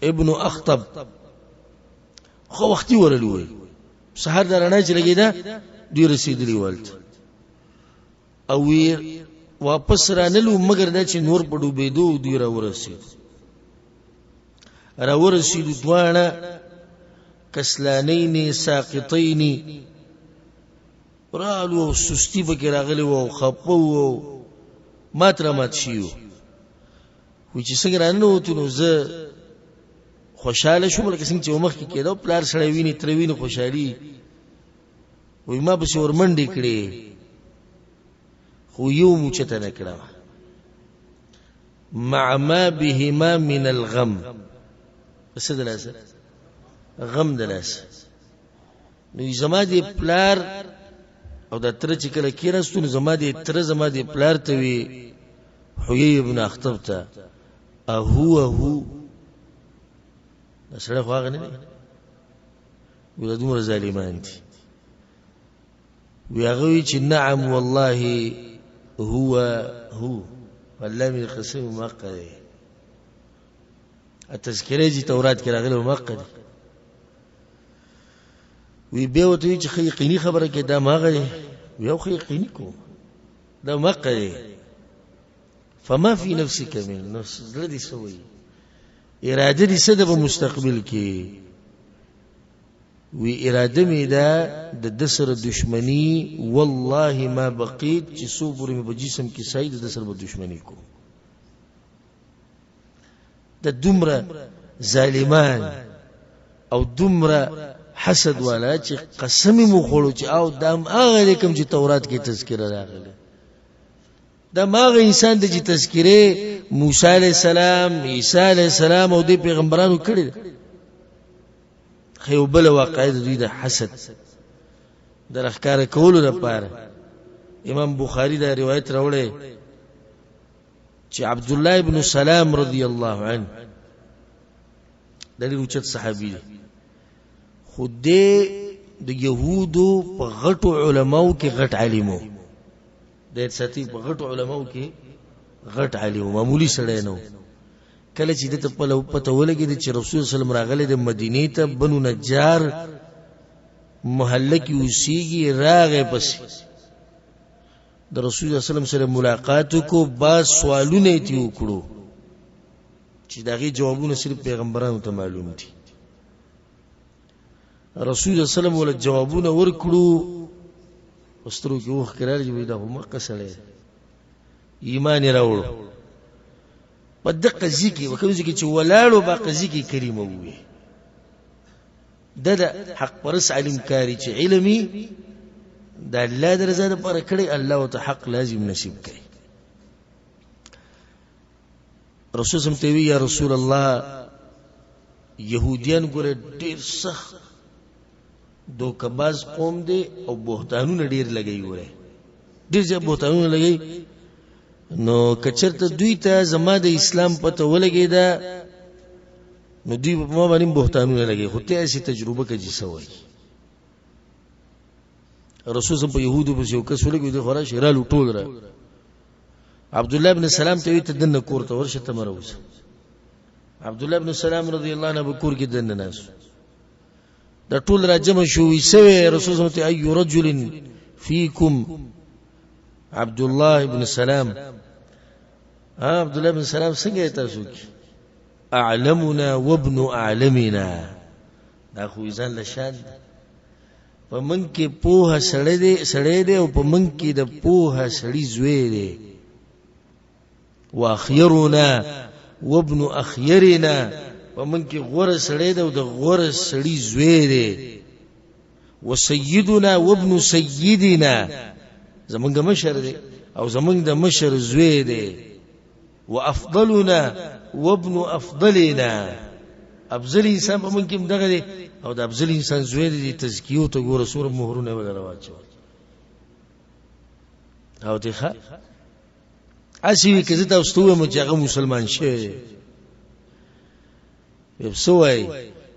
ابن اخطب خو وختي ورغلی وی، سهار د رڼا چې لګېده دوی رسېدلي وو هلته، او واپس رانلو مګر دا چې نور په ډوبېدو دوی را ورسېد. راورسېدو دواړه کسلانین ساقطین، رالو او سستی پکې راغلي وو او خپه وو، مات را مات شي وو. وایي چې څنګه راننوتو نو زه خوشحاله شوم، لکه څنګه چې مخکې کېده، پلار سړی ویني، تره ویني، خوشحالي. وایي ما پسې ورمنډې کړې، خو یو مو چته نه کړه. مع ما بهما من الغم، څه د لاسه؟ غم د لاسه. نو زما د پلار او د تره چې کله کېناستو، نو زما د تره زما د پلار ته وي، حیی ابن اخطب ته، اهو هو دا سړی خو هغه نه دی، وی دا دومره ظالمان دي. وی هغه وی چې نعم والله هو هو، الله مې قسم مقه دی. تذکرې چې تورات کې راغلی مقه دی. وی بیا ورته وی چې ښه یقیني خبره کې دا ماغه دی. وی خو یقیني کوم دا مقه دی. فما فی نفسک من نفس، زړه دې څه وایي، اراده دې څه ده په مستقبل کې؟ وی اراده مې ده د ده سره دښمني، والله ما بقیت، چې څو پورې مې په جسم کې سای د ده سره به دښمني کوم. د دومره ظالمان او دومره حسد والا چې قسم مو خوړو چې او دا هم هغه دی کوم چې تورات کې تذکره راغله، دا ماغه انسان دی چې تذکره موسی علیه السلام، عیسی علیه السلام او دې پیغمبرانو کړې ده. خو یو بله واقعه د دوی د حسد د راښکاره کولو لپاره امام بخاري دا روایت راوړی چې عبد الله ابن سلام رضی الله عنه د ډېر اوچت صحابي دی، خو دی د یهودو په غټو علماو کې غټ عالم و. د ساتي په غټو علماو کې غټ عالم و، معمولي سړی نه و. کله چې ده ته پته ولګېده چې رسول صلی الله علیه وسلم راغلی د مدینې ته، بنو نجار محله کې اوسېږي، راغی پسې د رسول الله صلی الله علیه وسلم سره ملاقات وکړو، بعض سوالونه یې ترې وکړو چې د هغې جوابونه صرف پیغمبرانو ته معلوم دي. رسول الله صلی الله علیه وسلم وله جوابونه ورکړو، په سترګو کې اوښکې راغلې، وایي دا خو مکه سړی دی، ایمان یې راوړو. په دقه ځای کې، په کوم ځای کې چې ولاړو، په قضیه کې کلمه ووایي. دا د حق پرس عالم کاری چې علمي د الله د رضا لپاره کړی، الله ورته حق لازم نصیب کړي. رسول سم ته وی یا رسول الله، يهوديان ګوره ډیر سخت دوکباز قوم دی او بهتانونه ډیر لګي، ګوره ډیر زیات بهتانونه لګي. نو کچرته دوی ته زما د اسلام پته ولګیده نو دوی په ما باندې بهتانونه لګي، خو ته ایسې تجربه کې چې څه وایي. رسول سم په يهودو پسې یو کس ولګي، دوی خو راشي رالو ټول را. عبد الله ابن سلام ته وی ته دنه کور ته ورشه، ته مه راوځه. عبد الله ابن سلام رضی الله عنه په کور کې دننه ناست، دا ټول را جمع شو. وی سوی رسول سم ته ای رجل فیکم عبد الله ابن سلام؟ ها عبد الله ابن سلام څنګه تاسو کې؟ اعلمنا وابن اعلمنا، دا خو ځان له شان دی. په من کې پوهه سړی دی، سړی دی او په من کې د پوهه سړي زوی دی. واخيرنا وابن اخيرنا، په من کې غوره سړی دی او د غوره سړي زوی دی. وسيدنا وابن سيدنا، زمونږ مشر دی او زمونږ د مشر زوی دی. وافضلنا وابن افضلنا، افضل انسان په مونږ کې دغه دی او د افضل انسان زوی دی. تزکیو ته ګوره څومره مهرونه ولا راواچول او ته ښه هسې وي. که زه تاسو ته ووایم چې هغه مسلمان شوی دی، بیا څه وایي؟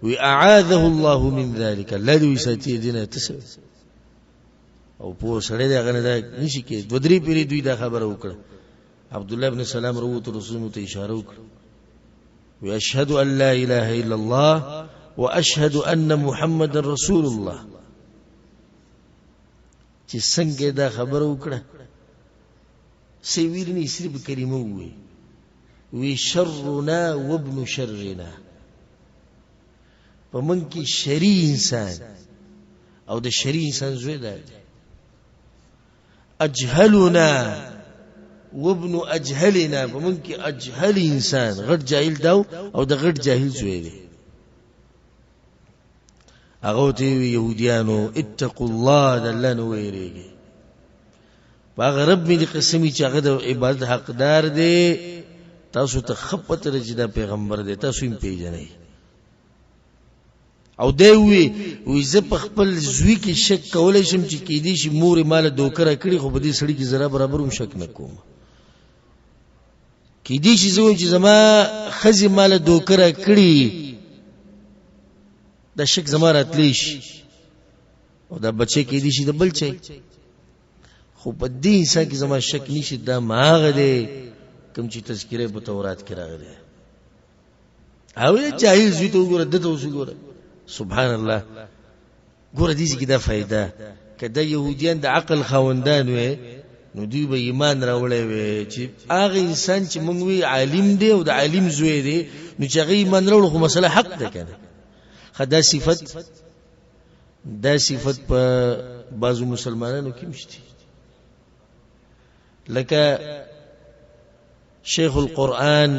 وی اعاذه الله من ذلك، الله دې وساتي دینه. ته څه او پوه سړی دی، هغه نه دا نشي کېدی. دوه درې پېرې دوی دا خبره وکړه. عبد الله بن سلام وروت، رسول ته اشاره وکړه، وی اشهد ان لا اله الا الله واشهد ان محمد رسول الله. چې څنګه دا خبره وکړه، څه ویل نه، صرف کلمه ووی، وی شرنا وابن شرنا. په من کې شری انسان او د شری انسان زوی دی. اجهلنا وابن اجهلنا، په من کې اجهل انسان، غټ جاهل داو او د غټ جاهل زوی دی. هغه ته وی يهوديانو اتقوا الله، د الله نه ویریږي، په هغه رب مې دې قسم چې هغه د عبادت حقدار دی، تاسو ته ښه پته ده چې دا پیغمبر دی، تاسو یې پیژنئ. او دی وی وی زه په خپل زوی کې شک کولی شم چې کیدی شي مور یې ماله دوکه راکړي، خو په دې سړي کې ذره برابر هم شک نه کوم. کیدی شي زه وایم چې زما ښځې ماله دوکه راکړي، دا شک زما راتلی شي، او دا بچی کیدی شي د بل چا، خو په دې انسان کې زما شک نشي، دا ماغه دی کوم چې تذکره په تورات کې راغلی. او جاهل زوی ته وګوره، ده ته اوس وګوره، سبحان الله. ګوره دې کې دا فایده، که دا یهودیان د عقل خاوندان وي نو دوی به ایمان راوړی وي چې هغه انسان چې مونږ وی عالم دی او د عالم زوی دی، نو چې هغه ایمان راوړو خو مسله حق ده که نه. ښه دا صفت په بعضو مسلمانانو کې مشتي، لکه شیخ القرآن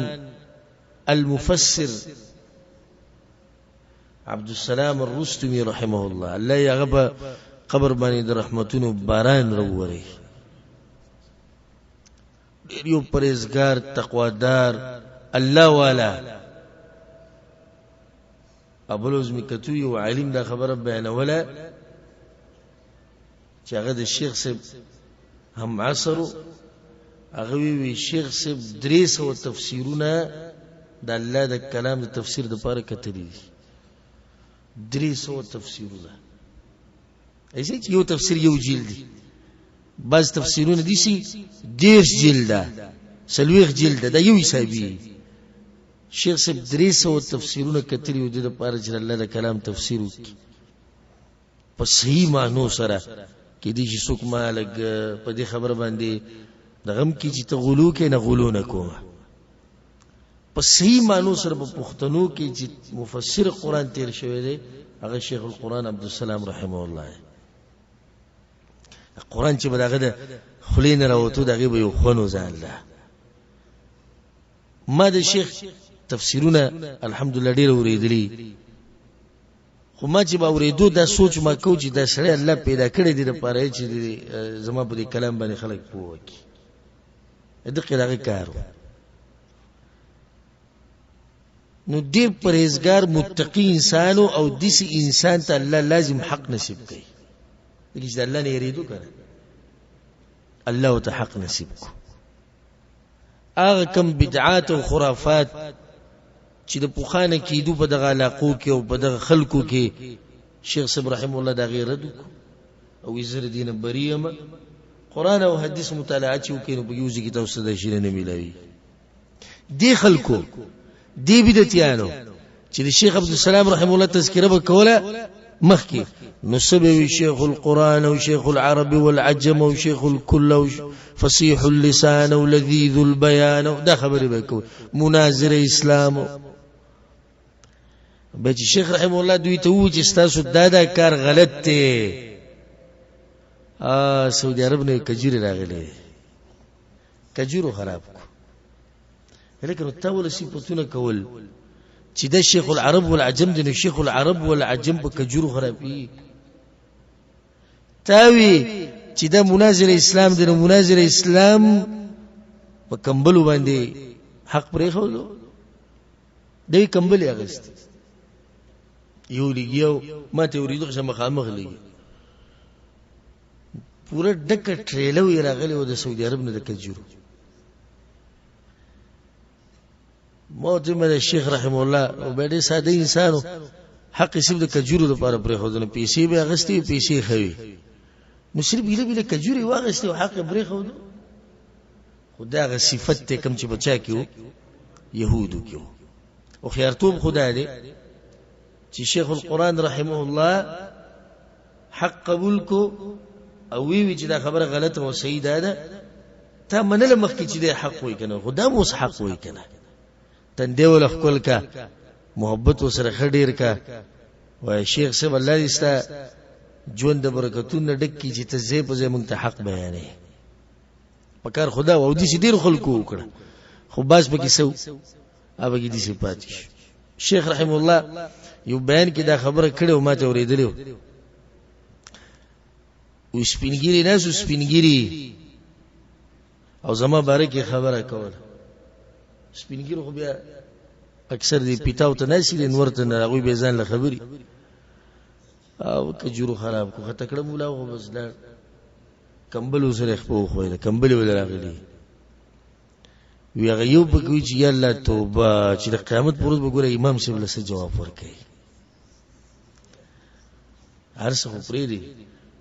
المفسر عبد السلام الرستمي رحمه الله، الله یې هغه په قبر باندې د رحمتونو باران راووري. ډېر یو پرهېزګار، تقوادار، الله والا. ابل ورځ مې کتو یو عالم دا خبره بیانوله چې هغه د شیخ صاحب هم عصر، هغه وی شیخ صاحب 300 تفسیرونه د الله د کلام د تفسیر دپاره کتلي دي. 300 تفسیرونه، ایسه چې یو تفسیر یو جلد دی، بعض تفسیرونه دي سي 30 جلده، 40 جلده، دا یو حسابي. شیخ صاحب 300 تفسیرونه کتلي وو د دپاره چې الله د کلام تفسیر وکړي په صحیح معنو سره. کېدای شي څوک ما لږ په دې خبره باندې د غم کې چې ته غلو کې نه غلو نه کومه، په صحیح معنو سره په پښتنو کې چې مفسر قرآن تیر شوی دی هغه شیخ القرآن عبدالسلام رحمه الله دی. قرآن چې به د هغه د خولې نه راوتو د هغې به یو خوند و ځان له. ما د شیخ تفسیرونه الحمدلله ډېر اورېدلي، خو ما چې به اورېدو دا سوچ ما کو چې دا سړی الله پیدا کړی دی دپاره چې زما په دې کلام باندې خلک پوه کړي، دقې د هغه کار و. نو ډېر پرهېزګار متقي انسان او داسې انسان ته الله لازم حق نصیب کوي، ځکه چې د الله نه یېرېدو که نه الله ورته حق نصیب کړو. هغه کم بدعات او خرافات چې د پخوانه کېدو په دغه علاقو کې او په دغه خلکو کې، شیخ صاحب رحمه الله د هغې رد وکړو او وایي زه د دې نه بري یم. قرآن او حدیث مطالعه چې وکړي نو په یو ځای کې تاسو ته دا شیونه نه میلاوي. دې خلکو، دې بدعتیانو چې د شیخ عبدالسلام رحمه الله تذکره به کوله مخکې، نو څه به وي شیخ القرآن او شیخ العرب والعجم او شیخ الکل او فصیح اللسان او لذیذ البیان او دا خبرې به کوي، مناظر اسلام. به چې شیخ رحمه الله دوی ته ووایي چې ستاسو دا دا کار غلط دی، سعودي عرب نه کجورې راغلې، کجورو خراب کو. لیکن تا ول صفتونه کول چې د شیخ العرب والعجم دی، نو شیخ العرب والعجم په کجورو خرابي. تاوی چې دا مناظر اسلام دی، نو مناظر اسلام په کمبلو باندې حق پرې خولو، دی کمبلې اغوستي. یو لګیو ما ته ورېدو چې مخامخ لګي پوره ډکه ټریله وی راغلی و د سعودي عرب نه د کجورو. موجمه شیخ رحم الله او به ډېر ساده انسانو، حق یې صرف د کجورو لپاره پرېښودل، پیسې به اخیستې، پیسې ښوي، نو صرف بیله بیله کجورې واخیستې او حق یې پرېښودو. خو دا هغه صفت دی کوم چې په چا کې و، یهودو کې و. هوښیارتوب خدای دی چې شیخ القرآن رحمه الله حق قبول کو او وی وی چې دا خبره غلطه او صحیح ده، ده تا منله مخکې چې دی حق وای کنه، خو دا مو اوس حق وای کنه. تندې وله ښکل کا، محبت ورسره ښه ډېر کا، وای شیخ صاحب، الله دې ستا ژوند د برکتونو ډک کړي چې ته ځای په ځای موږ ته حق بیانې. پکار خدا او دې ډیر خلکو وکړه، خو باز پکې سو هغه کې دې پاتې شو. شیخ رحم الله یو بیان کې دا خبره کړې او ما ته اورېدلې و. سپینګیری ناسو، سپینګیری او زما باره کې خبره کوله. سپینګیرو خو بیا اکثر دی پیتاو ته ناسي دي، نور ته نه، هغوی بیا ځان له خبرې او کجورو خراب کو خطه کړه. مولا خو بس لاړ، کمبل سره خپل وخویله، کمبل ول راغلی وی. هغه یو پکې چې یا الله توبه، چې د قیامت پر ورځ به ګوره امام صاحب له څه جواب ورکوي. هر څه خو پرېږدي،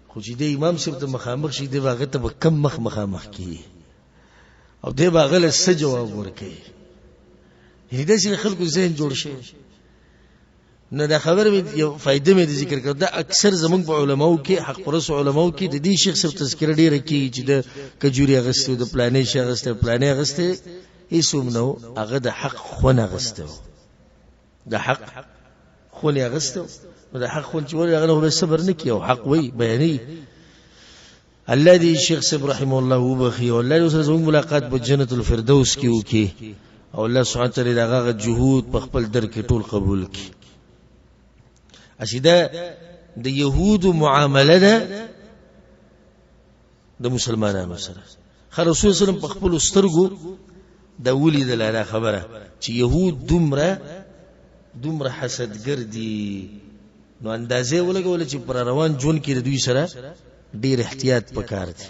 خو چې د امام صاحب ته مخامخ شي، دی به هغه ته به کم مخ مخامخ کېږي او دی به هغه له څه جواب ورکوي؟ یعنې داسې د خلکو ذهن جوړ شي. نو دا خبره مې یو فایده مې ذکر کړه. دا اکثر زمونږ په علماو کې، حق پرست علماو کې د دې شیخ صاحب تذکره ډیره کیږي چې د کجوري اغستې، د پلانې شي اغستې، پلانې اغستې. هیڅ هم نه، هغه د حق خونه اغستې، د حق خونه اغستې. نو د حق خون چې ولې هغه به صبر نه کوي او حق وایي، بیانوي. الله دې شیخ صاحب رحم الله وبخي او الله دې سره زموږ ملاقات په جنت الفردوس کې وکړي او الله سبحانه وتعالى دغه جهود په خپل در کې ټول قبول کړي. اسیده د يهودو معامله ده د مسلمانانو سره. خو رسول الله په خپل سترګو دا ولیدله دا خبره چې يهود دومره دومره حسدګر دي، نو اندازې ولګول چې پر روان ژوند کې د دوی سره ډیر احتیاط پکار دی.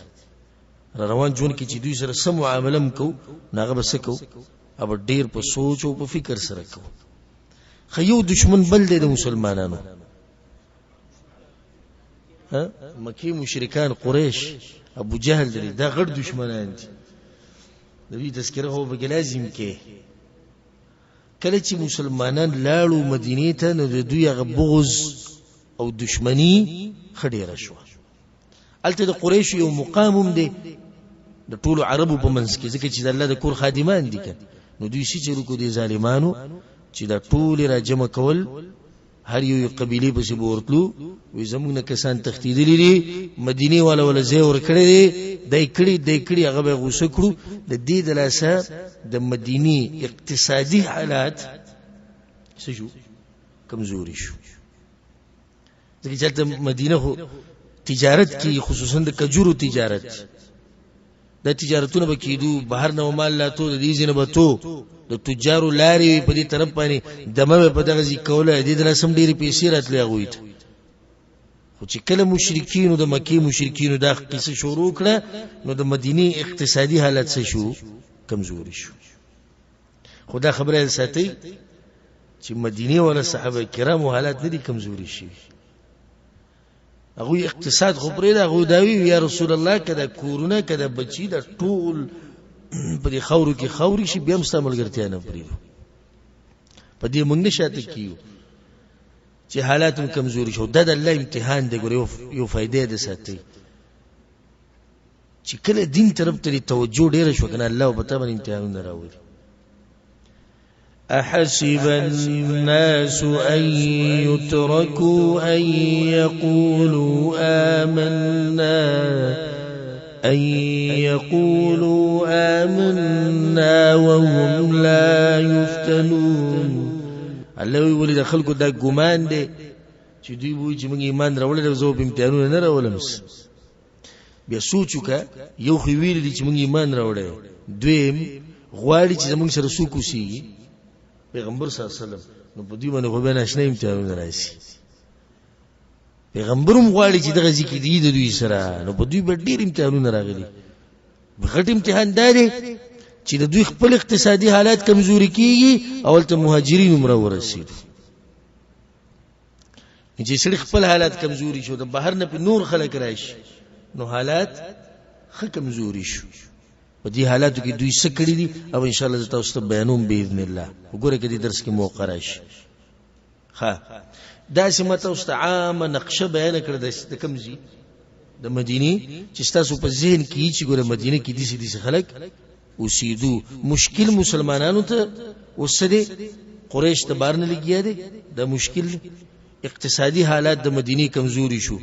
روان ژوند کې چې دوی سره سم معامله کو، نو هغه به څه کو؟ او ډیر په سوچ او په فکر سره کو. خو یو دشمن بل دی د مسلمانانو، ها، مکی مشرکان، قریش، ابو جهل دی، دا غړ دشمنان دي. د دوی تذکره خو به لازم کې. کله چې مسلمانان لاړو مدینې ته، نو د دوی هغه بغض او دشمنی ښه ډېره شوه. هلته د قریشو یو مقام هم دی د ټولو عربو په منځ کې، ځکه چې د الله د کور خادمان دي که. نو دوی څه چل وکړو دې ظالمانو چې دا ټول را جمع کول، هر یو قبیلې پسې به ورتلو، وی زموږ نه کسان تښتېدلي دي، مدینې والا وله ځای ورکړی دی، دی کړي دی کړي، هغه به یې غوسه کړو. د دې د لاسه د مدینې اقتصادي حالات څه شو؟ کمزوري شو، ځکه چې هلته مدینه خو تجارت کی، خصوصا د کجورو تجارت. دا تجارتونه به کېدو، بهر نه مال لاتو، د دې ځای نه به تو د تجارو لارې په دې طرف باندې دمه به په دغه ځای کوله. دې د لاسه هم ډېرې پیسې راتلې هغوی ته. خو چې کله مشرکینو، د مکې مشرکینو دا قصه شروع کړه، نو د مدینې اقتصادي حالت څه شو؟ کمزوري شو. خو دا خبره یې ساتي چې مدینې والا صحابه کرامو حالات نه دي کمزوري شوي. هغوی اقتصاد خو پرېږده، هغوی دا وي، یا رسول الله، که دا کورونه، که دا بچي، دا ټول په دې خاورو کې خاورې شي، بیا هم ستا ملګرتیا نه پرېږدو. په دې موږ نه شاته کیو چې حالات هم کمزوري شو. دا د الله امتحان دی. ګوره، یو فایده ده ساتي چې کله دین طرف ته توجه ډېره شوه که نه، الله په تا باندې امتحانونه راولي. أحسب الناس أن يتركوا أن يقولوا آمنا أن يقولوا آمنا وهم لا يفتنون. الله وی ولې د خلکو دا ګمان دی چې دوی وایي چې موږ ایمان راوړی دی، زه به امتحانونه نه راولم؟ بیا سوچ وکړه، یو خو ویلي دي چې موږ ایمان راوړی، دویم غواړي چې زموږ سره څوک اوسېږي؟ پیغمبر صلی الله علیه وسلم. نو په دوی باندې خو بیا ناشنا امتحانونه راشي. پیغمبر هم غواړي چې دغه ځای کې دی د دوی سره، نو په دوی به ډېر امتحانونه راغلي. غټ امتحان دا دی چې د دوی خپل اقتصادي حالات کمزوري کیږي او هلته مهاجرین هم راورسېدو. چې سړي خپل حالات کمزوري شو، د بهر نه په نور خلک راشي، نو حالات ښه کمزوري شو. په دې حالاتو کې دوی څه کړي دي او ان شاء الله زه تاسو ته بیانوم باذن الله. وګوره که دې درس کې موقع راشي. ښه، داسې ما تاسو ته عامه نقشه بیان کړه د کوم ځای، د مدینې، چې ستاسو په ذهن کې چې ګوره مدینه کې داسې داسې خلک اوسېدو. مشکل مسلمانانو ته اوس څه دی؟ قریش ته بار نه لګیا دی، دا مشکل دی. اقتصادي حالات د مدینې کمزوري شو.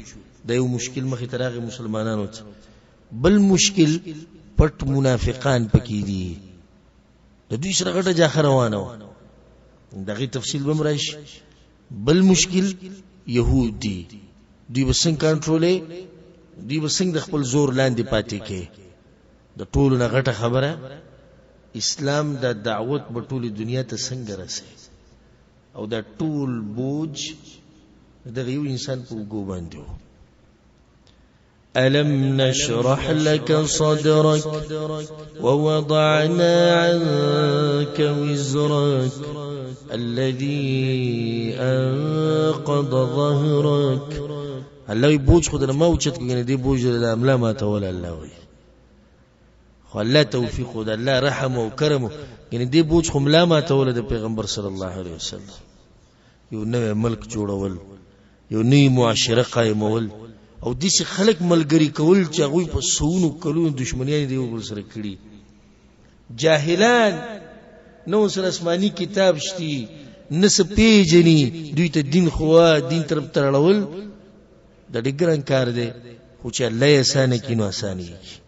دا یو مشکل مخې ته راغی مسلمانانو ته. بل مشکل پټ منافقان پکې دي، د دوی سره غټه جاخه روانه وه، دغې تفصیل به هم راشي. بل مشکل یهود دي، دوی به څنګه کنټرولې، دوی به څنګه د خپل زور لاندې پاتې کې. د ټولو نه غټه خبره اسلام دا دعوت به ټولې دنیا ته څنګه رسي، او دا ټول بوج دغه یو انسان په اوږو باندې و. ألم نشرح لك صدرك ووضعنا عنك وزرك الذي أنقض ظهرك. الله وی بوج خو درنه ما اوچت کړ، ګنې دې بوج د املا ماتوله. الله وی خو الله توفیق او د الله رحم او کرم، ګنې دې بوج خو ملا ماتوله د پیغمبر صلی الله علیه وسلم. یو نوی ملک جوړول، یو نوی معاشره قایمول، او داسې خلک ملګري کول چې هغوی په سوونو کلونو دښمنیانې د یو بل سره کړي. جاهلان نه ورسره آسماني کتاب شتي، نه څه پېژني، دوی ته دین خو دین طرف ته اړول دا ډېر ګران کار دی، خو چې الله یې اسانه کړي نو اسانه یې کړي.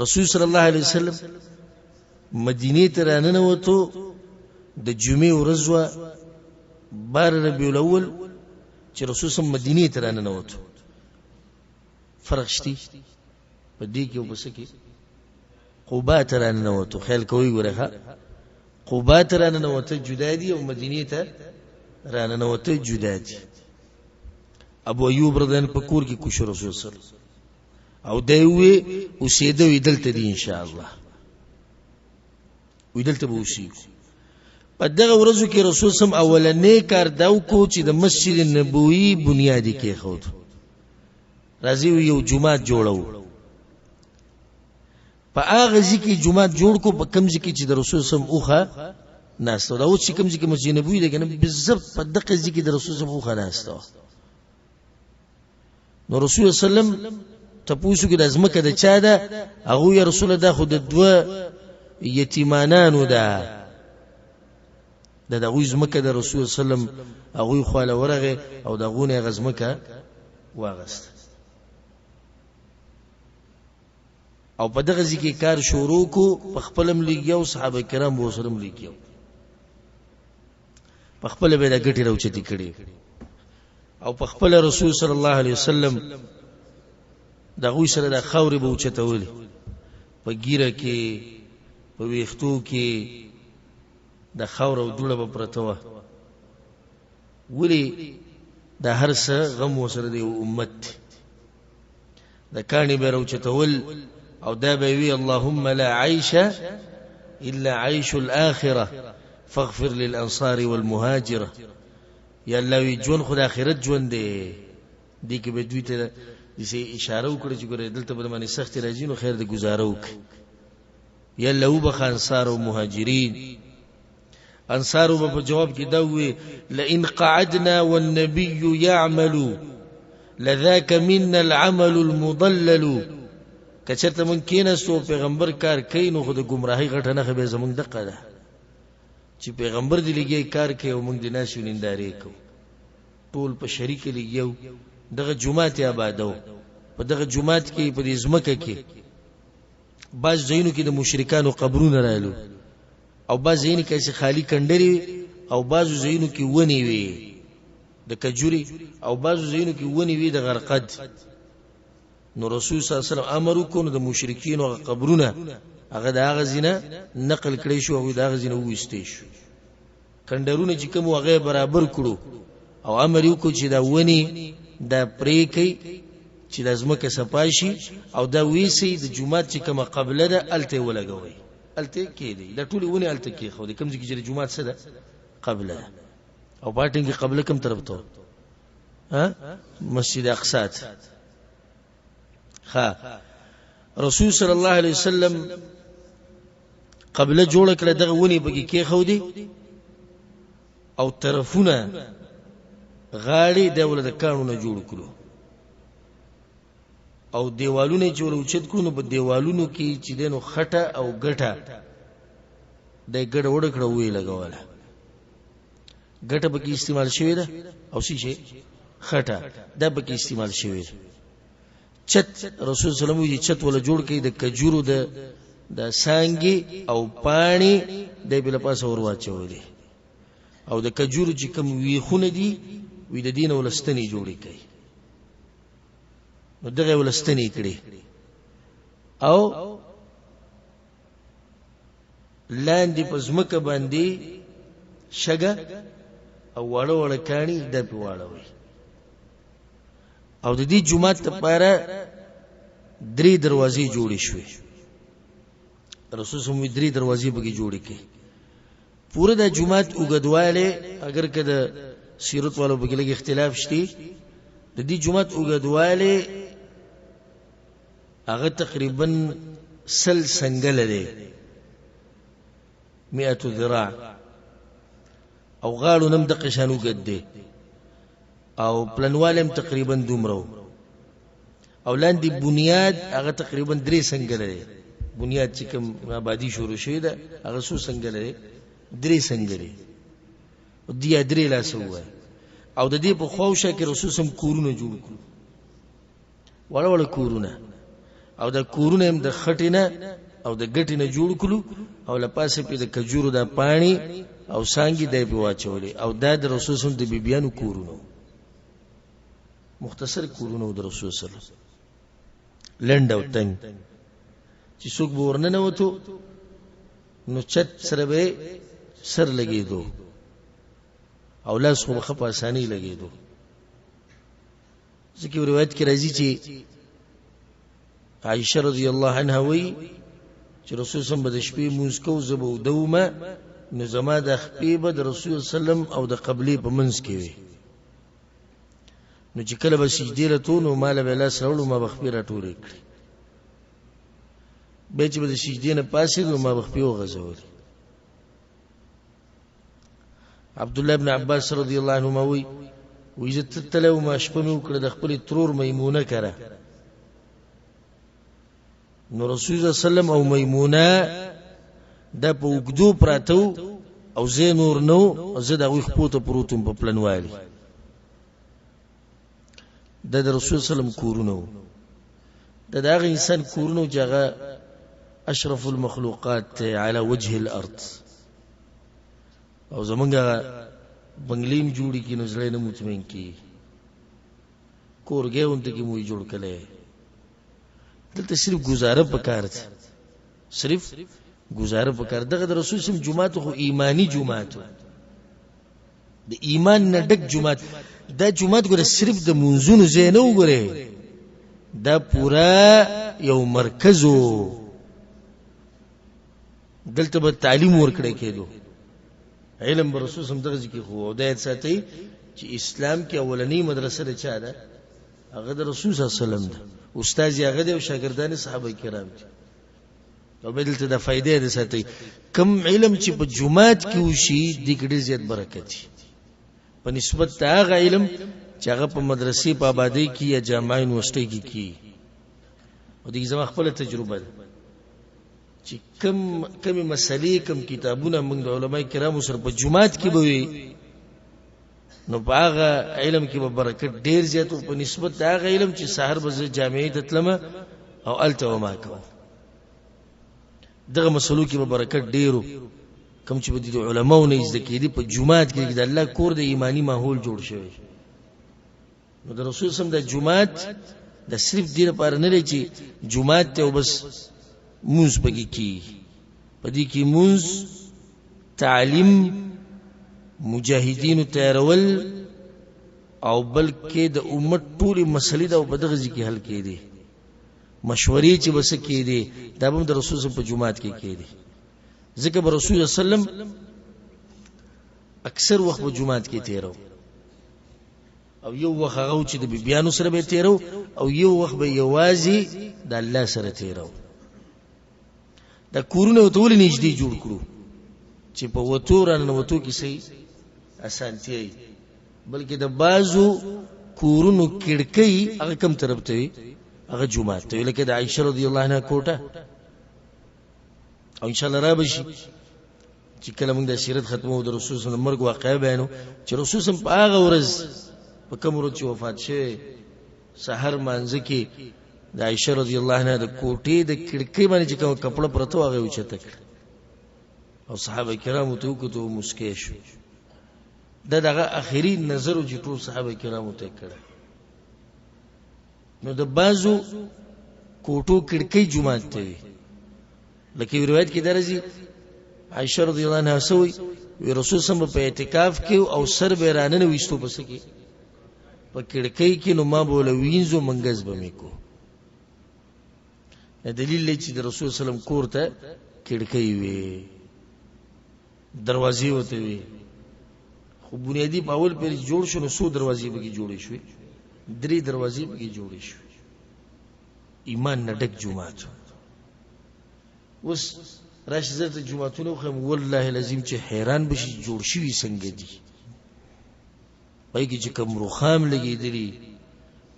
رسول صلی الله علیه وسلم مدینې ته راننوتو، د جمعې ورځ وه، 12 ربیع الاول چې رسول سم مدینې ته راننوتو. فرق شتي په دې کې او په څه کې؟ قبا ته راننوتو، خیال کوئ ګوره، ښه قبا ته راننوته جدا دي او مدینې ته راننوته جدا دي. ابو ایوب رضی الله په کور کې کوش رسول صلی الله او دی وی اوسېده وی دلته دی ان شاء الله، وی دلته به اوسېږو. په دغه ورځو کې رسول سم اولنې کار دا وکړو چې د مسجد نبوي بنیاد یې کېښود. راځي یو جومات جوړو، په هغه ځای کې جومات جوړ کو په کوم ځای کې چې د رسول سم اوښه ناسته. دا اوس چې کوم ځای کې مسجد نبوي دی که نه، بالضبط په دغه ځای کې د رسول سم اوښه ناسته وه. نو رسول الله سلم تپوسو کې د ځمکه د چا ده؟ هغوی یا رسول الله دا خو د دوه یتیمانانو ده، د هغوی ځمکه د رسول سلم. هغوی خواله ورغی او د هغو نه هغه ځمکه واخیسته او په دغه ځای کې کار شروع کو. په خپل هم لګیا او صحابه کرام ورسره هم لګیا، په خپله به د ګټې راوچتې کړې او په خپل رسول صلی الله علیه وسلم د هغوی سره د خاورې به اوچتولې، په ږیره کې په ویښتو کې د خاوره او دوړه به پرته وه. ولې د هر څه غم ورسره د یو امت دی. د کاڼي به راوچتول او دا به وی اللهم لا عیش الا عیش الاخره فاغفر للانصار والمهاجره. یا الله وی ژوند خو د آخرت ژوند دی. دې کې به دوی ته داسې اشاره وکړه چې ګوره دلته به باندې سختې راځي نو خیر د ګزاره وکړي. یا الله وبخښه انصار او مهاجرین. انصارو به په جواب کې دا ووی لئن قعدنا والنبي يعمل لذاك منا العمل المضلل. که چېرته مونږ کېناستو پیغمبر کار کوي نو خو د ګمراهۍ غټه نښه بیا زمونږ دقه ده چې پیغمبر دې لګي کار کوي او مونږ دې ناست یو نندارې کوو. ټول په شریکه لګیو. دغه جومات یې آبادو، په دغه جومات کې په دې ځمکه کې بعض ځایونو کې د مشرکانو قبرونه رالو او بعض ځایونو کې داسې خالي کنډرې وې او بعضو ځایونو کې ونې وې د کجوري او بعضو ځایونو کې ونې وې د غرقد. نو رسول صلی الله علیه وسلم امر وکړو، نو د مشرکینو هغه قبرونه هغه د هغه ځای نه نقل کړی شو، هغوی د هغه ځای نه وویستی شو. کنډرونه چې کوم هغه برابر کړو او امر یې وکړو چې دا ونې دا پرې کړئ چې دا ځمکه صفا شي او دا ویسئ د جومات چې کومه قبله ده هلته یې ولګوئ، هلته یې کښېږدئ. دا ټولې ونې هلته کښېښودې کوم ځای کې چې د جومات څه ده قبله ده. او په ټینګ کې قبله کوم طرف ته؟ مسجد اقصا ته. ښه رسول صلی الله علیه وسلم قبله جوړه کړه، دغه ونې پکې کېښودې او طرفونه غاړې دی وله د کاڼو نه جوړ کړو او دیوالونه چې ور اوچت کړو نو په دیوالونو کې چې دی نو خټه او ګټه د ګډه وډه کړه ویې لګوله. ګټه پکې استعمال شوې ده او څه شي خټه دا پکې استعمال شوې ده. چت رسول صلی الله علیه وسلم چت ولا جوړ کړي د کجورو د سانګي او پانی د بل پاسه ور واچولې، او د کجورو چې کوم ویخونه دي وی د دین ولستنی جوړې کړي، نو دغه ولستنی کړي. او لاندې په ځمکه باندې شګه او واړه واړه کاڼي دا پې واړوي. او د دې جومات لپاره درې دروازې جوړې شوې. رسول صلی الله علیه وسلم درې دروازې پکې جوړې کړې. پوره دا جومات اوږدوالی، اگر که د سیرت والو پکې لږ اختلاف شته، د دې جومات اوږدوالی هغه تقریبا 100 سنګله دی، 100 ذراع، او غاړو نم دقه شان اوږد دی، او پلنوالی هم تقریبا دومره و. او لاندې بنیاد هغه تقریبا 3 سنګله دی. بنیاد چې کوم آبادي شروع شوې ده هغه څو سنګله دی؟ 3 سنګلې، دی یا 3 لاسه ووایه. او د دې په خواوشا کې رسول سم کورونه جوړ کړو، واړه واړه کورونه، او دا کورونه هم د خټې نه او د ګټې نه جوړ کړو، او له پاسه پې د کجورو دا پاڼې او څانګې دی پې واچولې. او دا د رسول سم د بیبیانو کورونه، مختصر کورونه د رسول صلی الله علیه وسلم، لنډ او تنګ، چې څوک به ورننوتو نو چت سره به سر لګېدو او لاس خو به ښه په اسانۍ لګېدو. ځکه یو روایت کې راځي چې عایشه رضی الله عنها وایي چې رسول صلی الله علیه وسلم به د شپې لمونځ کوو، زه به وده وم، نو زما د خپې به د رسول صلی الله علیه وسلم او د قبلې په منځ کې وي. نو چې کله به سجدې له تلو نو ما له به یې لاس راوړو، ما به خپې راټولې کړې، بیا چې به د سجدې نه پاڅېدو نو ما به خپې وغځولې. عبد الله بن عباس رضی الله عنهما وایي، وایي زه تللی وم، شپه مې وکړه د خپلې ترور میمونه کره. نو رسول الله صلی الله علیه وسلم او میمونه دا په اوږدو پراته وو او زه نور نه وو، زه د هغوی خپو ته پروت وم په پلنوالي. دا د رسول صلی الله علیه وسلم کورونه وو، دا د هغه انسان کورونه وو چې هغه اشرف المخلوقات دی علی وجه الارض. او زمونږ هغه بنګلې هم جوړې کړي نو زړه یې نه مطمئن کېږي، کورګی غوندې کې مو یې جوړ کړی. دلته صرف ګزاره پکار ده، صرف ګزاره پکار. دغه د رسول سم جومات خو ایمانی جومات و، د ایمان نه ډک جومات. دا جومات ګوره صرف د منځونو ځای نه وګوره، دا پورا یو مرکز و، دلته به تعلیم ورکړی کېدو، علم به رسول سم دغه ځای کې خو. او دا یاد ساتئ چې اسلام کې اولنۍ مدرسه د چا ده؟ هغه د رسول صلی الله علیه وسلم ده، استاد یې هغه دی او شاګردان یې صحابه کرام دي. او بیا دلته دا فایده یې ساتئ، کوم علم چې په جومات کې وشي دې کې ډېر زیات برکت وي په نسبت د هغه علم چې هغه په مدرسې په آبادۍ کې یا جامعه یونیورسټۍ کې کېږي. او دې زما خپله تجربه ده چې کمې مسلې کم کتابونه موږ د علماء کرامو سره په جومات کې به وي، نو په هغه علم کې به برکت ډېر زیات و په نسبت د هغه علم چې سهار به زه جامعې ته تلم او هلته به ما کوم. دغه مسلو کې به برکت ډېر و کوم چې به د علماو نه زده کېدی په جومات کې، د الله کور د ایماني ماحول جوړ شوی. نو د رسول سم د جومات د صرف دې لپاره نه دی چې جومات ته بس مونځ پکې کېږي، په دې کې مونځ، تعلیم، مجاهدینو تیارول او بلکې د امت ټولې مسلې دا په دغه ځای کې حل کېدې، مشورې چې به څه کېدې دا به هم د رسول صلی په جومات کې کېدې. ځکه به رسول صلی الله علیه وسلم اکثر وخت په جومات کې تېرو، او یو وخت هغه چې د بیبیانو سره به تېرو، او یو وخت به یوازې د الله سره تېرو. دا کورونه ورته ولې نږدې جوړ کړو چې په وتو راننوتو کې صحیح اسانتیا وي، بلکې د بعضو کورونو کړکۍ هغه کم طرف ته وي، هغه جومات ته وي، لکه د عایشه رضی الله عنها کوټه. او انشاءالله را به شي چې کله موږ د سیرت ختمو د رسول صلی الله مرګ واقعه بیانو چې رسول صلی په هغه ورځ په کوم ورځ چې وفات شوی سحر مانځ کې د عائشه رضی الله عنها د کوټې د کړکۍ باندې چې کوم کپړه پرته هغه اوچته کړ او صحابه کرامو ته وکتو مسکې شو. دا دغه اخري نظر چې ټول صحابه کرامو ته کړه. نو د بازو کوټو کړکۍ جومات ته وي. لکه یو روایت کې درځي عائشه رضی الله عنها سوی وی رسول سم په اعتکاف کې او سر به راننه ویستو پس کې په کړکۍ کې، نو ما بوله وینځو منګز به مې کو. دلیل دی چې د رسول سلام کور ته کړکۍ وي، دروازې وته وي. خو بنیادی په اول پیر جوړ شو نو څو دروازې به کې جوړې شوې؟ درې دروازې به کې جوړې شوې. ایمان نه ډک جومات. اوس راشي زه ته جوماتونه وښیم، والله العظیم چې حیران به شي جوړ شوي څنګه دي. پای کې چې کوم رخام لګېدلي،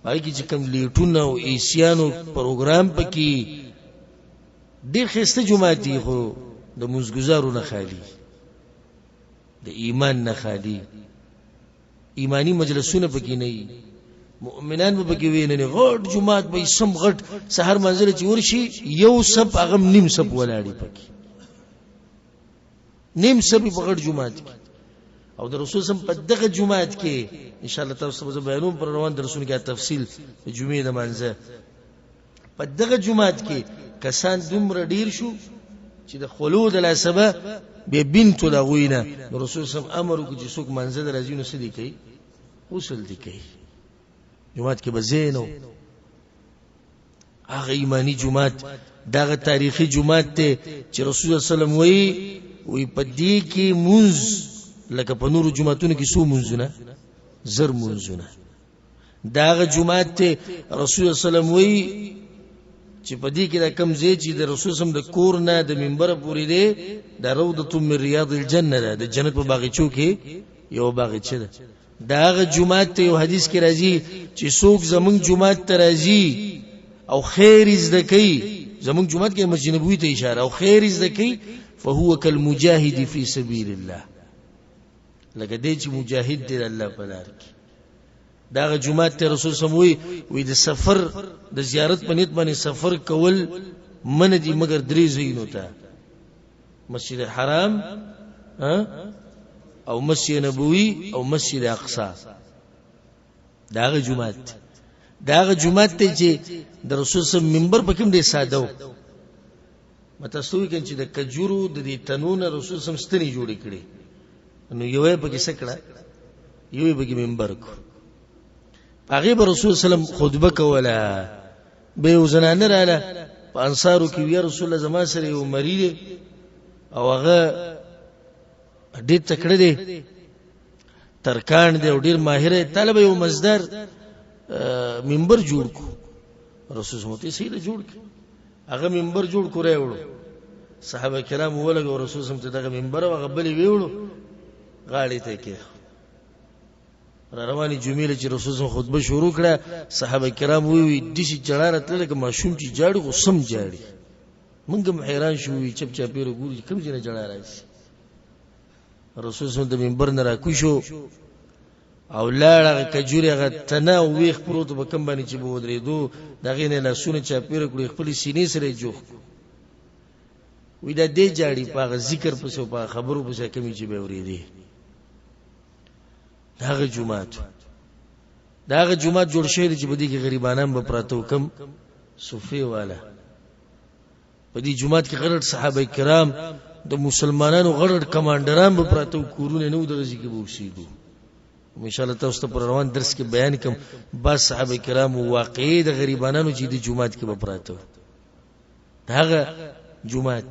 پای کې چې کوم لیټونه او ایسیانو پروګرام پکې، ډېر ښایسته جومات دي، خو د مونځګزارو نه خالي، د ایمان نه خالي، ایمانی مجلسونه پکې نه وي، مؤمنان به پکې وي نه. غټ جومات به سم غټ، سحر منزل چې ورشي یو سب هغه نیم سب ولاړی پکې، نیم سب په غټ جومات کې. او د رسول سم په دغه جومات کې ان شاء الله تاسو به بیانوم پر روان درسونو کې تفصیل د جمعې د مانځه. په دغه جومات کې کسان دومره ډیر شو چې د خلو د لاسبه به بنتو د غوینه رسول سم امر وکړ چې څوک منځه درځي نو څه دي کوي؟ غسل دي کوي. جومات کې به زینو هغه ایمانی جومات، دغه تاریخي جومات ته چې رسول الله صلی الله علیه وسلم وایي وی په دې کې مونځ لکه په نورو جوماتونو کې څو مونځونه؟ زر مونځونه. داغه جومات ته رسول الله صلی الله علیه وسلم وایي چې په دې کې دا کم ځای چې د رسول سم د کور نه د منبر پورې دی، د روضة من ریاض الجنه ده، د جنت په باغچو کې یو باغچه ده. داغه جومات ته یو حدیث کې راځي چې څوک زمونږ جومات ته راځي او خیر زده کوي، زمونږ جومات کې مسجد نبوي ته اشاره، او خیر زده کوي، فهو کالمجاهد فی سبیل الله، لکه دی چې مجاهد دی الله په لار کې. داغه جومات ته رسول سم وی وی د سفر د زیارت په نیت باندې سفر کول من دي مګر درې ځایونو ته، مسجد حرام او مسجد نبوي او مسجد اقصا. داغه جومات، داغه جومات ته چې د رسول سم منبر په کوم دی ساده و، متاسوی کن چې د کجورو د دې تنونه رسول سم ستنې جوړې کړې، نو یوه پکې سکړه، یوه پکې منبر کو. هغه به رسول سلام خطبه کوله، به یو زنانه رااله په انصارو کې، وی رسول الله زما سره یو مری دی او هغه ډېر تکړه دی، ترکان دی او ډېر ماهر دی، طالب یو مزدار منبر جوړ کو. رسول سم ته سیده جوړ کړ، هغه منبر جوړ کو راوړو، صحابه کرام ولګو رسول سم ته دغه منبر او هغه بلې ویوړو غاړې ته کې را روانې جمعې له چې رسول سم خطبه شروع کړه، صحابه کرام وی وی داسې جړا راتله لکه ماشوم چې جاړي خو سم جاړي. موږ هم حیران شو، وی چپ چاپېره ګورو چې کوم ځای نه جړا راشي. رسول سم د منبر نه راکوز شو او لاړ، هغه کجورې هغه تنه او ویښ پروت په کوم باندې چې به ودرېدو د هغې نه لاسونه چاپېره کړو، خپلې سینې سره یې جوخت کړو. وی دا دې جاړي په هغه ذکر پسې او په هغه خبرو پسې کومې چې به اورېدې. دغه جومات، دغه جومات جوړ شوی دی چې په دې کې غریبانان به پراته وو، کوم صوفي والا. په دې جومات کې غټ صحابه کرام د مسلمانانو غټ کمانډران به پراته وو، کورونه نه وو، دغه ځای کې به اوسېدو. ان شاء الله تاسو ته پر روان درس کې بیان کوم بعض صحابه کرام واقعي د غریبانانو چې د جومات کې به پراته وو. دغه جومات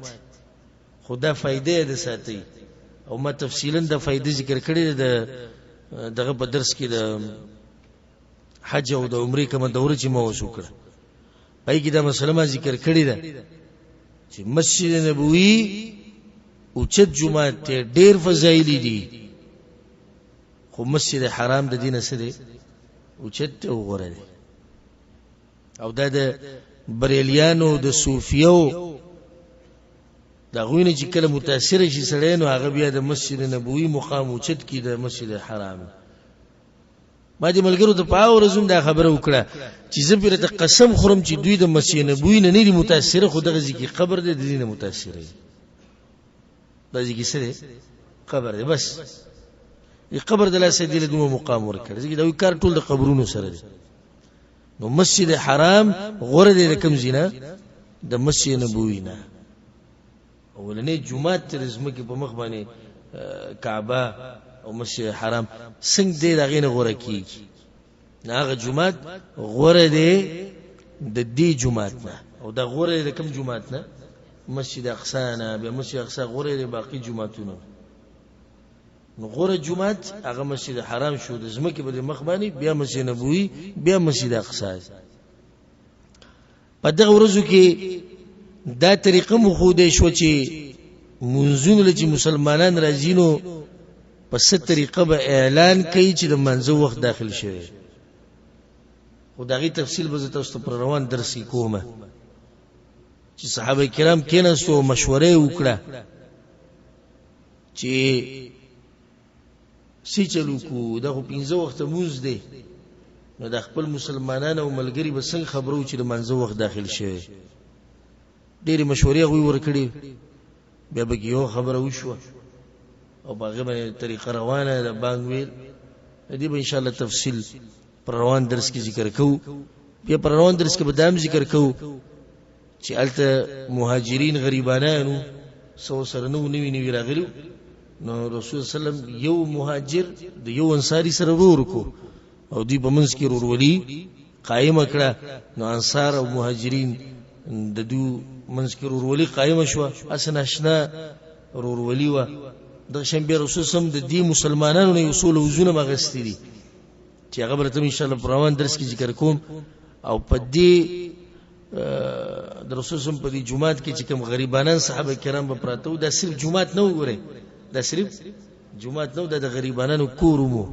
خدا فائدې د ساتي، او ما تفصیلا د فائدې ذکر کړې ده دغه په درس کې د حج او د عمرې کومه دوره چې ما اوس وکړه، پای کې دا مسله ما ذکر کړې ده چې مسجد نبوي اوچت جومات ته ډېر فضایل دي، خو مسجد حرام د دینه څه دی؟ اوچت ته وغوره دی. او دا د بریلیانو د صوفیو د هغوی نه چې کله متاثر شي سړی، نو هغه بیا د مسجد نبوي مقام اوچت کړي د مسجد حرام. ما دې ملګرو ته په هغه ورځ هم دا خبره وکړه چې زه پرې ته قسم خورم چې دوی د مسجد نبوي نه نه دي متاثر، خو دغه ځای کې قبر دی، د دې نه متاثر دي. دا ځای کې څه دی؟ قبر دی. بس دې قبر د لاسه دې له دومره مقام ورکړ، ځکه دا کار ټول د قبرونو سره دی. نو مسجد حرام غوره دی د کوم ځای نه؟ د مسجد نبوي نه. اولنې جومات چې د ځمکې په مخ باندې کعبه او مسجد حرام څنګه دی، د هغې نه غوره کېږي. نو هغه جومات غوره دی د دې جومات نه، او دا غوره دی د کوم جومات نه؟ مسجد اقصا نه. بیا مسجد اقصا غوره دی باقي جوماتونو. نو غوره جومات هغه مسجد حرام شو د ځمکې په مخ باندې، بیا مسجد نبوي، بیا مسجد اقصا. په دغه ورځو کې دا طریقه مو ښودی شوه چې منځونو له چې مسلمانان راځي نو په څه طریقه به اعلان کوي چې د منځه وخت داخل شوی. خو د هغې تفصیل به زه تاسو ته پر روان درس کې کوم چې صحابه کرام کېناستو او مشوره یې وکړه چې څه چل وکړو، دا خو پنځه وخته مونځ دی، نو د خپل مسلمانانو او ملګري به څنګه خبرو چې د مانځه وخت داخل شوی. ډېرې مشورې هغوی ورکړې، بیا به کې یو خبره وشوه او په هغې باندې طریقه روانه ده بانګ ویل. د دې به انشاءالله تفصیل پر روان درس کې ذکر کوو. بیا پر روان درس کې به دا هم ذکر کوو چې هلته مهاجرین غریبانانو څو سره نو نوي نوي راغلي، نو رسول صلی الله علیه وسلم یو مهاجر د یو انصاری سره ورور کو او دوی په منځ کې ورورولي قائمه کړه. نو انصار او مهاجرین د دوی منځ کې ورورولي قائمه شوه، اسنه آشنا ورورولي وه. دغه شان بیا رسول سم د دې مسلمانانو نه یو څو لوزونه مغستې دي چې هغه به ته ان شاء الله په روان درس کې ذکر کوم. او په دې د رسول سم په دې جماعت کې چې کوم غریبانان صحابه کرام به پراته وو، دا صرف جماعت نه وګورئ، دا صرف جماعت نه، دا د غریبانانو کور مو،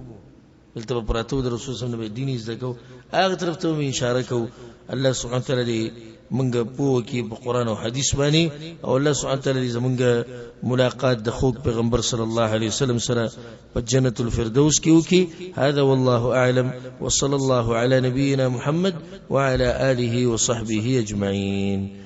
دلته به پراته وو، د رسول سم نه دین زده کو، هغه طرف ته به اشاره کو. الله سبحانه وتعالی دې مونږ پوه کړي په قرآن او حدیث باندې، او الله سبحانه وتعالی دې زمونږ ملاقات د خوږ پیغمبر صلی الله علیه وسلم سره په جنت الفردوس کې وکړي. هذا والله اعلم، وصلى الله على نبينا محمد وعلى آله وصحبه اجمعين.